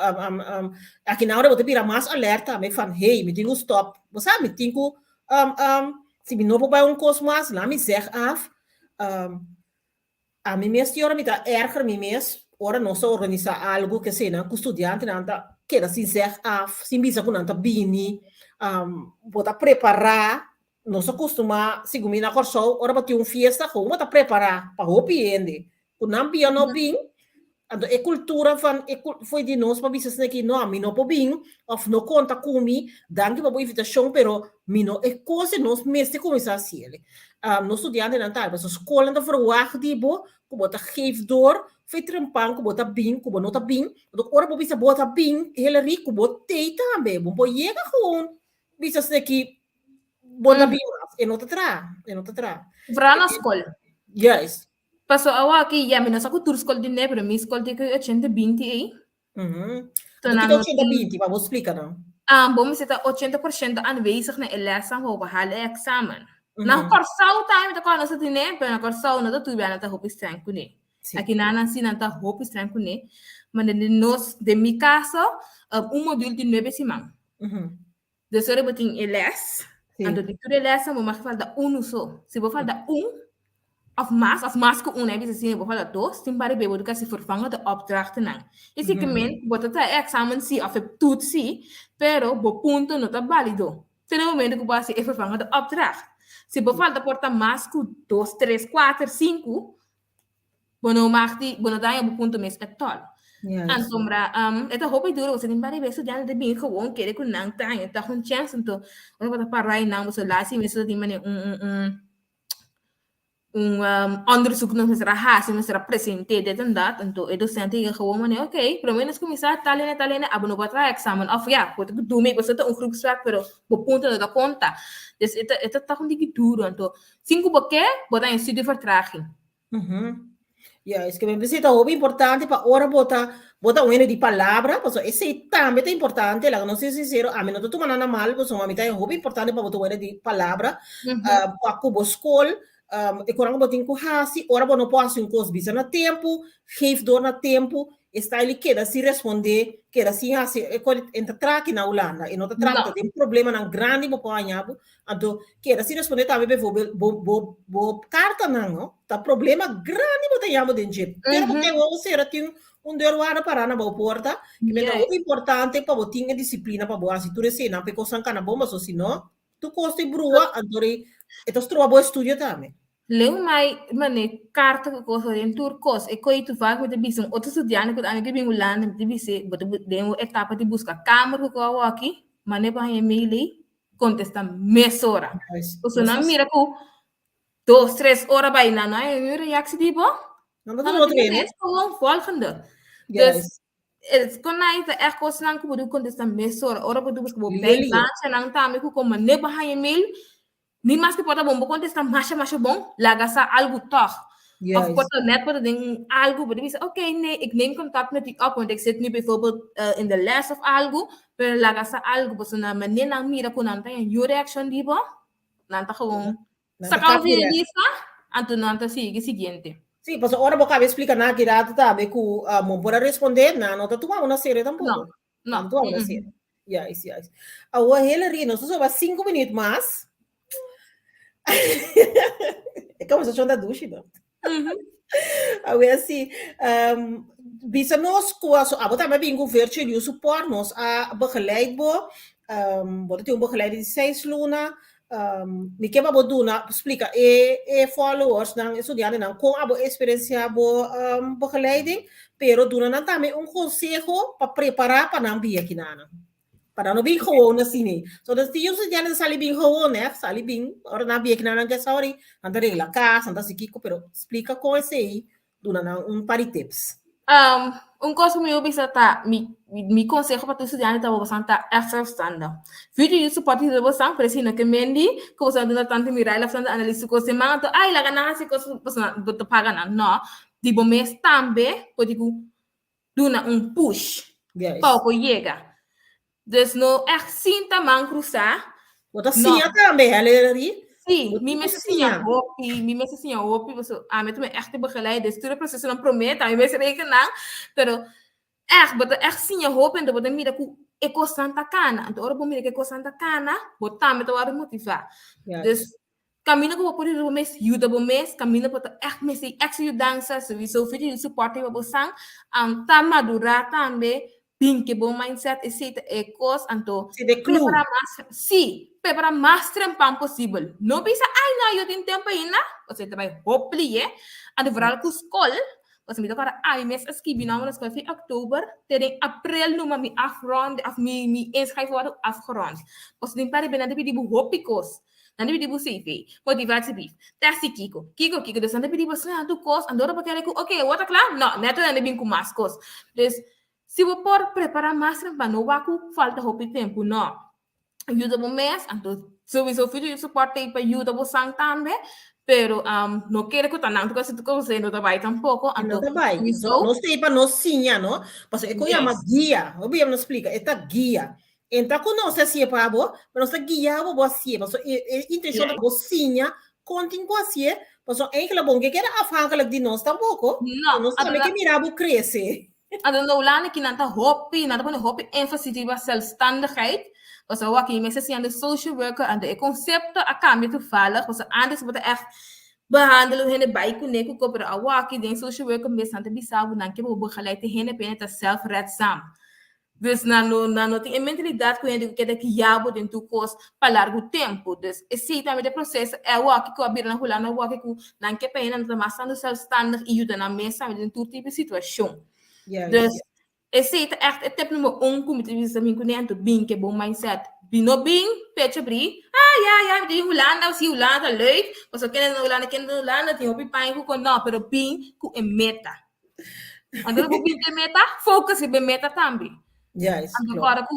aki nan ora bo ta bira mas alerta tambe van: "Hey, mi tin ku stop." Bo sa, mi tin ku si mi no por bai un kos mas, laat mi zeg af. Ami mes tin ora mi ta erger mi mes, ora nos ta organisá algu ke eseinan ku studiantenan ta keda sin zeg af, sin bisa ku nan ta bini, bo ta prepará. Nos a kustumá, segun mi na Kòrsou, ora bo tin un fiesta, gewoon bo ta prepará pa hopi hende. Ku nan bia no bin, anto e kultura van e foi di nos pa bisa esaki: "No, mi no por bin, òf no konta ku mi, danki pa bo invitashon, pero mi no." E kos nos mester kuminsá hasi. Nos studiantenan tambe, pasobra skolnan ta verwacht di bo ku bo ta geef door for trempan ku bo ta bin, ku bo no ta bin. Anto ora bo bisa bo ta bin, Hillary, ku bo tei tambe, bo por yega gewoon bisa esaki bo ta bin mas. E no ta traha, e no ta traha. Vooral na skol. Juist. Paso awo aki, ja, mi no sa ku tur skol di ne, pero mi skol tin ku 80-20 ei. Anto nan kiko no 80-20, pa bo splika nan? Ah, bo mester ta 80% aanwezig na e lessen pa bo halen e examen. Na Kòrsou tambe ta kòrda nos ta tene, pero na Kòrsou no ta tur biaha nan ta hopi streng kuné. Aki nan si nan ta hopi streng kuné. Maar den nos, den mi kaso, un module di 9 siman. Dus ora bo tin e les, anto di tur e lessen bo mag falta unu so. Si bo falta un, of mas ku un, bisa si bo falta dos, tin pare bo kasi vervangen de opdrachtennan. I si ke men, bo ta traha e examen si of e toets si, pero bo punto no ta válido te na momento ku bo hasi e vervangen de opdracht. Si bo falta por ta mas ku dos, tres, kuater, sinku, bo no mag di, bo no ta haña bo punto mes at all. Anto mra, e ta hopi duro, bo tin pare be studiante ta bin gewoon kere ku nan ta haña tòg un chèns, anto ora bo ta para einan bo so lasi mes ta tin manera un onderzoek nos mester a hasi, mester a present'é dit en dat, anto e docente yega gewoon manera: "Oké, promé nos kuminsá tal hende, tal hende, abo no por traha examen, òf ya, bo ta doe mee, pasobra ta un groepswerk, pero bo punto no ta konta." Dus e ta tòg un tiki duro, anto sin ku bo ke, bo ta haña studievertraging. Ja, es ke mi pensá ta hopi importante pa ora bo ta un hende di palabra, pasobra esei tambe ta importante, laga nos ser sincero, ami no ta tuma nada mal, pasobra mi ta hopi importante pa bo ta un hende di palabra, pa ku bo skol, e koran ku bo tin ku hasi, ora bo no por hasi un kos, bisa na tempu, geef door na tempu, esei keda sin respondé, keda sin hasi, e e ta traha aki na Hulanda, e no ta traha, No. tin problemanan grandi bo por haña bo, anto keda sin respondé tambe bijvoorbeeld bo kartanan, no? Ta problema grandi bo ta haña bo den dje. Pero porque bo sera tin un deurwaarder pará na bo porta, ke men ta hopi importante pa bo tin e disiplina pa bo hasi tur eseinan pa e kosnan kana bon, pasobra si no, tur kos ta brua, anto e ta stroba bo estudio tambe. Leu mai mane karta ku kos den tur kos. E koi toevallig mi ta bisa un otro studiante ku ami ke bin Hulanda, mi ta bis'é bo ta den un etapa di buska kamer ku ku awoki, mane bo haña mail ei, kontestá mesora. Pasobra nan mira ku 2, 3 ora bai nan no haña un reactie di bo. Nan ta nan tuma ta otro bisa hende. Es gewoon volgende. Dus het kon na ta echt kosnan ku bo debe kontestá mesora. Ora bo buska bo Lili. bijbaantje tambe ku kon mane bo haña mail, ni mas ke por ta bon, bo kontestá masha masha bon, laga sa algu tòg. Of por ta net por ta den algu, bo ta bisa: "Oké, nee, ik neem contact met u op, want ik zit nu bijvoorbeeld in de les of algu," pero laga sa algu, pasobra na manera nan mira ku nan ta haña yu reakshon di bo, nan ta gewoon Nan ta saka kap via direct. lista, anto nan ta sigui siguiente. Sí, pasobra ora bo kaba explica nan aki rato tambe ku uh, bo por a responde, nan no ta tuma bo na serio tampoco. No, no. Nan tuma bo na serio. Juist, juist. Awor Hillary, nos ta soba 5 minuut mas. E conversacion ta dushi, no? Awor si, um, bisa nos ku aso, abo tambe bin ku Virtual Youth Support, nos a begeleid bo, um, bo ta tin un begeleiding di 6 luna, um, mi ke pa bo duna, splika e, e followers nan, e studiantenan, kon abo experiencia bo um, begeleiding, pero duna nan tambe un conseho pa prepara pa nan bia kinanan. Pa nan no bin gewoon asina. So dus die studianten sali bin gewoon, hè, sali bin, ora nan bia kinanan ke sorry, nan ta regla kas, nan ta hasi kiko, pero splika kon esei, duna nan un par di tips. Um, un kos ku mi bisa ta, mi, mi konseho pa tur studiante ta bosan ta echt zelfstandig. Video you support di bosan, pero si no ke mendi, ku bosan duna tantu Miraila of tantu Annelies su kos man, anto ay laga nan hasi kos bosan bo ta paga nan. No, di bo mes tambe por di ku duna un push pa bo por yega. Dus no echt sinta man krusá. Bo ta siña tambe, hè, Lery? Sí, mi mester siña hopi, mi mester siña hopi, paso ami ta mi echte begeleider, dus tur e prosesonan promé ta mi mester reken nan, pero echt, bo ta echt siña hopi, anto bo ta mira ku e kosnan ta kana, anto ora bo mira ku e kosnan ta kana, bo tambe ta wòrdu motivá. Dus Kaminda ku bo por yuda bo mes, yuda bo mes. Kaminda bo ta ègt mester di èkstra yudansa, souiso fi di supòrte riba bo san, ta madurá tambe, bin ke bon mindset, esei ta e kos. Anto Si de clue. prepará mas, sí, prepará mas trempan posibel. No bisa, ai no, yo tin tempu ainda, pasobra ta bai hopi lihe. Anto vooral ku skol, pasobra mi ta kòrda ami mes a skibi nòmber na skol fin òktober te den aprel numa mi afrond òf mi mi inschrijving wòrdu afgerond. Pasobra tin par di bia nan ta pidi bo hopi kos. Nan ta pidi bo CV, motivatiebrief, test di kiko, kiko, kiko. Dus nan ta pidi bo asina tur kos, anto ora bo kere ku oke, awor ta kla? No, nèt nan ta bin ku mas kos. Dus, si bo por prepará mas temprano, no wak ku falta hopi tempu, no. Yuda bo mes, anto souiso Future Youth Support ta ei pa yuda bo san tambe, pero no kere ku ta nan tur kos, tur kos no ta bai tampoko, No anto ta bai. souiso. Nos ta ei pa nos siña, no? Pasobra e ku yama guia, hopi yama nos splika, e ta guia. Entra ku nos hasié pa bo, pero nos ta guia bo bo hasié. Pasobra e, e intenshon ta bo siña kon tin ku hasié, pasobra eigenlijk bo no ke keda afhankelijk di nos tampoko. No, Nos tambe ke mira bo krese. Anto na Hulanda ki nan ta hopi, nan ta pone hopi énfasis riba zelfstandigheid. Pasobra wak mi mester siña de social worker, anto e konsepto a kambia toevallig, pasobra ántes bo ta ègt behandel un hende bai kuné ku ko, pero awor den social worker mes nan ta bisa bo nan ke bo begeleid e hende pa e hende ta zelfredzaam. Dus nan no, nan no tin e mentalidat ku hende ku keda guia bo den tur kos pa largu tempu. Dus esei tambe ta e proseso e awor ku a bira na Hulanda awor ku nan ke pa hende nan ta mas tantu sèlfstandig i yuda nan mes tambe den tur tipo di situashon. Dus esei ta ègt e tip number un ku mi ta bisa mi kuné anto bin ku e bon mindset. Bin no bin pecho abrí, ah ya ya mi ta bin Hulanda, si Hulanda ta leuk, pasobra kende ta na Hulanda, kende ta na Hulanda, tin hopi paña ku kon, no, pero bin ku e meta. Anto bo bin e meta, focus riba e meta tambe. Juist, Anto klopt. kòrda ku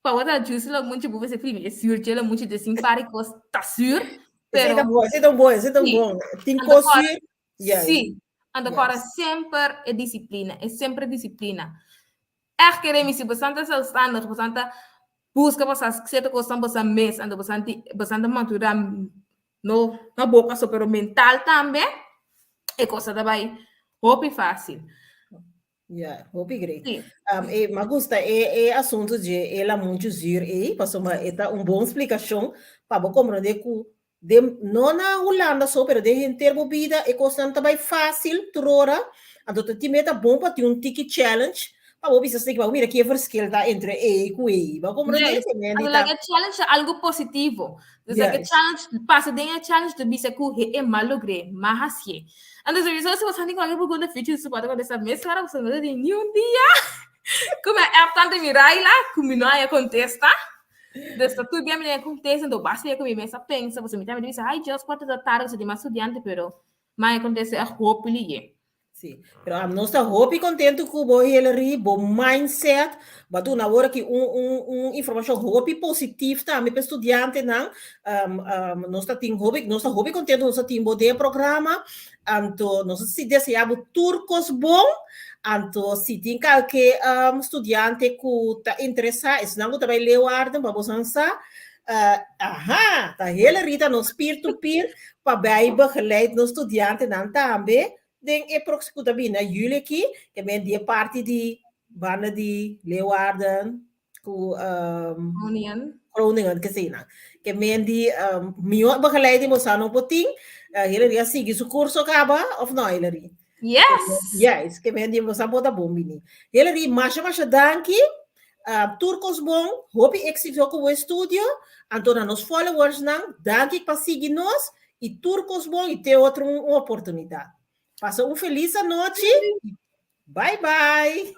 pa bo ta juice lo mucho bo mester primi e zuurtje lo mucho te sin pari kos ta zuur, Esei pero ta bon, esei ta un bon, esei ta un sí. bon. Tin Anto kos kòrda zuur, juist. sí. Anto kòrda Juist. semper e disiplina, e semper disiplina. Ègt kere mi si bosan ta zelfstandig, bosan ta buska pa sa sierto kosnan bosan mes, anto bosan ti bosan ta madurá no na boka so pero mental tambe, e cosa ta bai hopi fácil. Ja, hopi great. Sí. Um, e, ma gusta e, e asunto dje e la mucho zuur ei, pasobra e ta un bon splikashon pa bo komprondé ku den, no na Hulanda so, pero den henter bo bida e kosnan ta bai fácil tur ora. Anto ta tin meta bon pa tin un tiki challenge pa bo bisa seki pa bo mira ki e verschil ta entre ei ku ei. Bo komprondé? Yes. Te men Anto di ta. like e challenge ta algo positivo. Dus like e Yes. challenge, pasa den e challenge te bisa ku he e mal logré, ma hasié. Anto sowieso si bo sa tin cualkier pregunta future support ta contesta mesora, pasobra no ta tin ni un dia ku mi a app tante Miraila ku mi no haya contesta. Dus ta tur bia mi den contesta, anto basta ya ku mi mes a pensa, pasobra mi tambe ta bisa, ay Dios, kuantu ta tarde, pasobra tin mas studiante, pero mi a contesta e hopi liye. Sí, pero um, nos ta hopi contento cu bo Hillary, bo mindset, bo a duna awor aki un, un, un informacion hopi positief tambe pa estudiantenan. Um, um, nos ta tin hopi, nos ta hopi contento nos ta tin bo den e programa. Anto nos ta si desea bo tur cos bon. Anto si tin kalke um, studiante cu ta interesa, esnan cu ta bay Leeuwarden, pa bosan sa. Aha, ta Hillary ta nos peer to peer pa bay begeleid nos studiantenan tambe den e próximo ku ta bini na juli aki, ke men di e parti di banda di Leeuwarden ku Groningen. Groningen ke sei nan. Ke men di mihó begeleiding bo sa no por tin. Hillary a sigui su kurso kaba of no, Hillary? Yes. Yes, ke men di bo sa por ta bon bini. Hillary, masha masha danki. Tur kos bon, hopi éksito ku bo estudio. Anto na nos followers nan, danki pa sigui nos i tur kos bon i te otro un oportunidat. Pasa un felis anochi. Bye bye.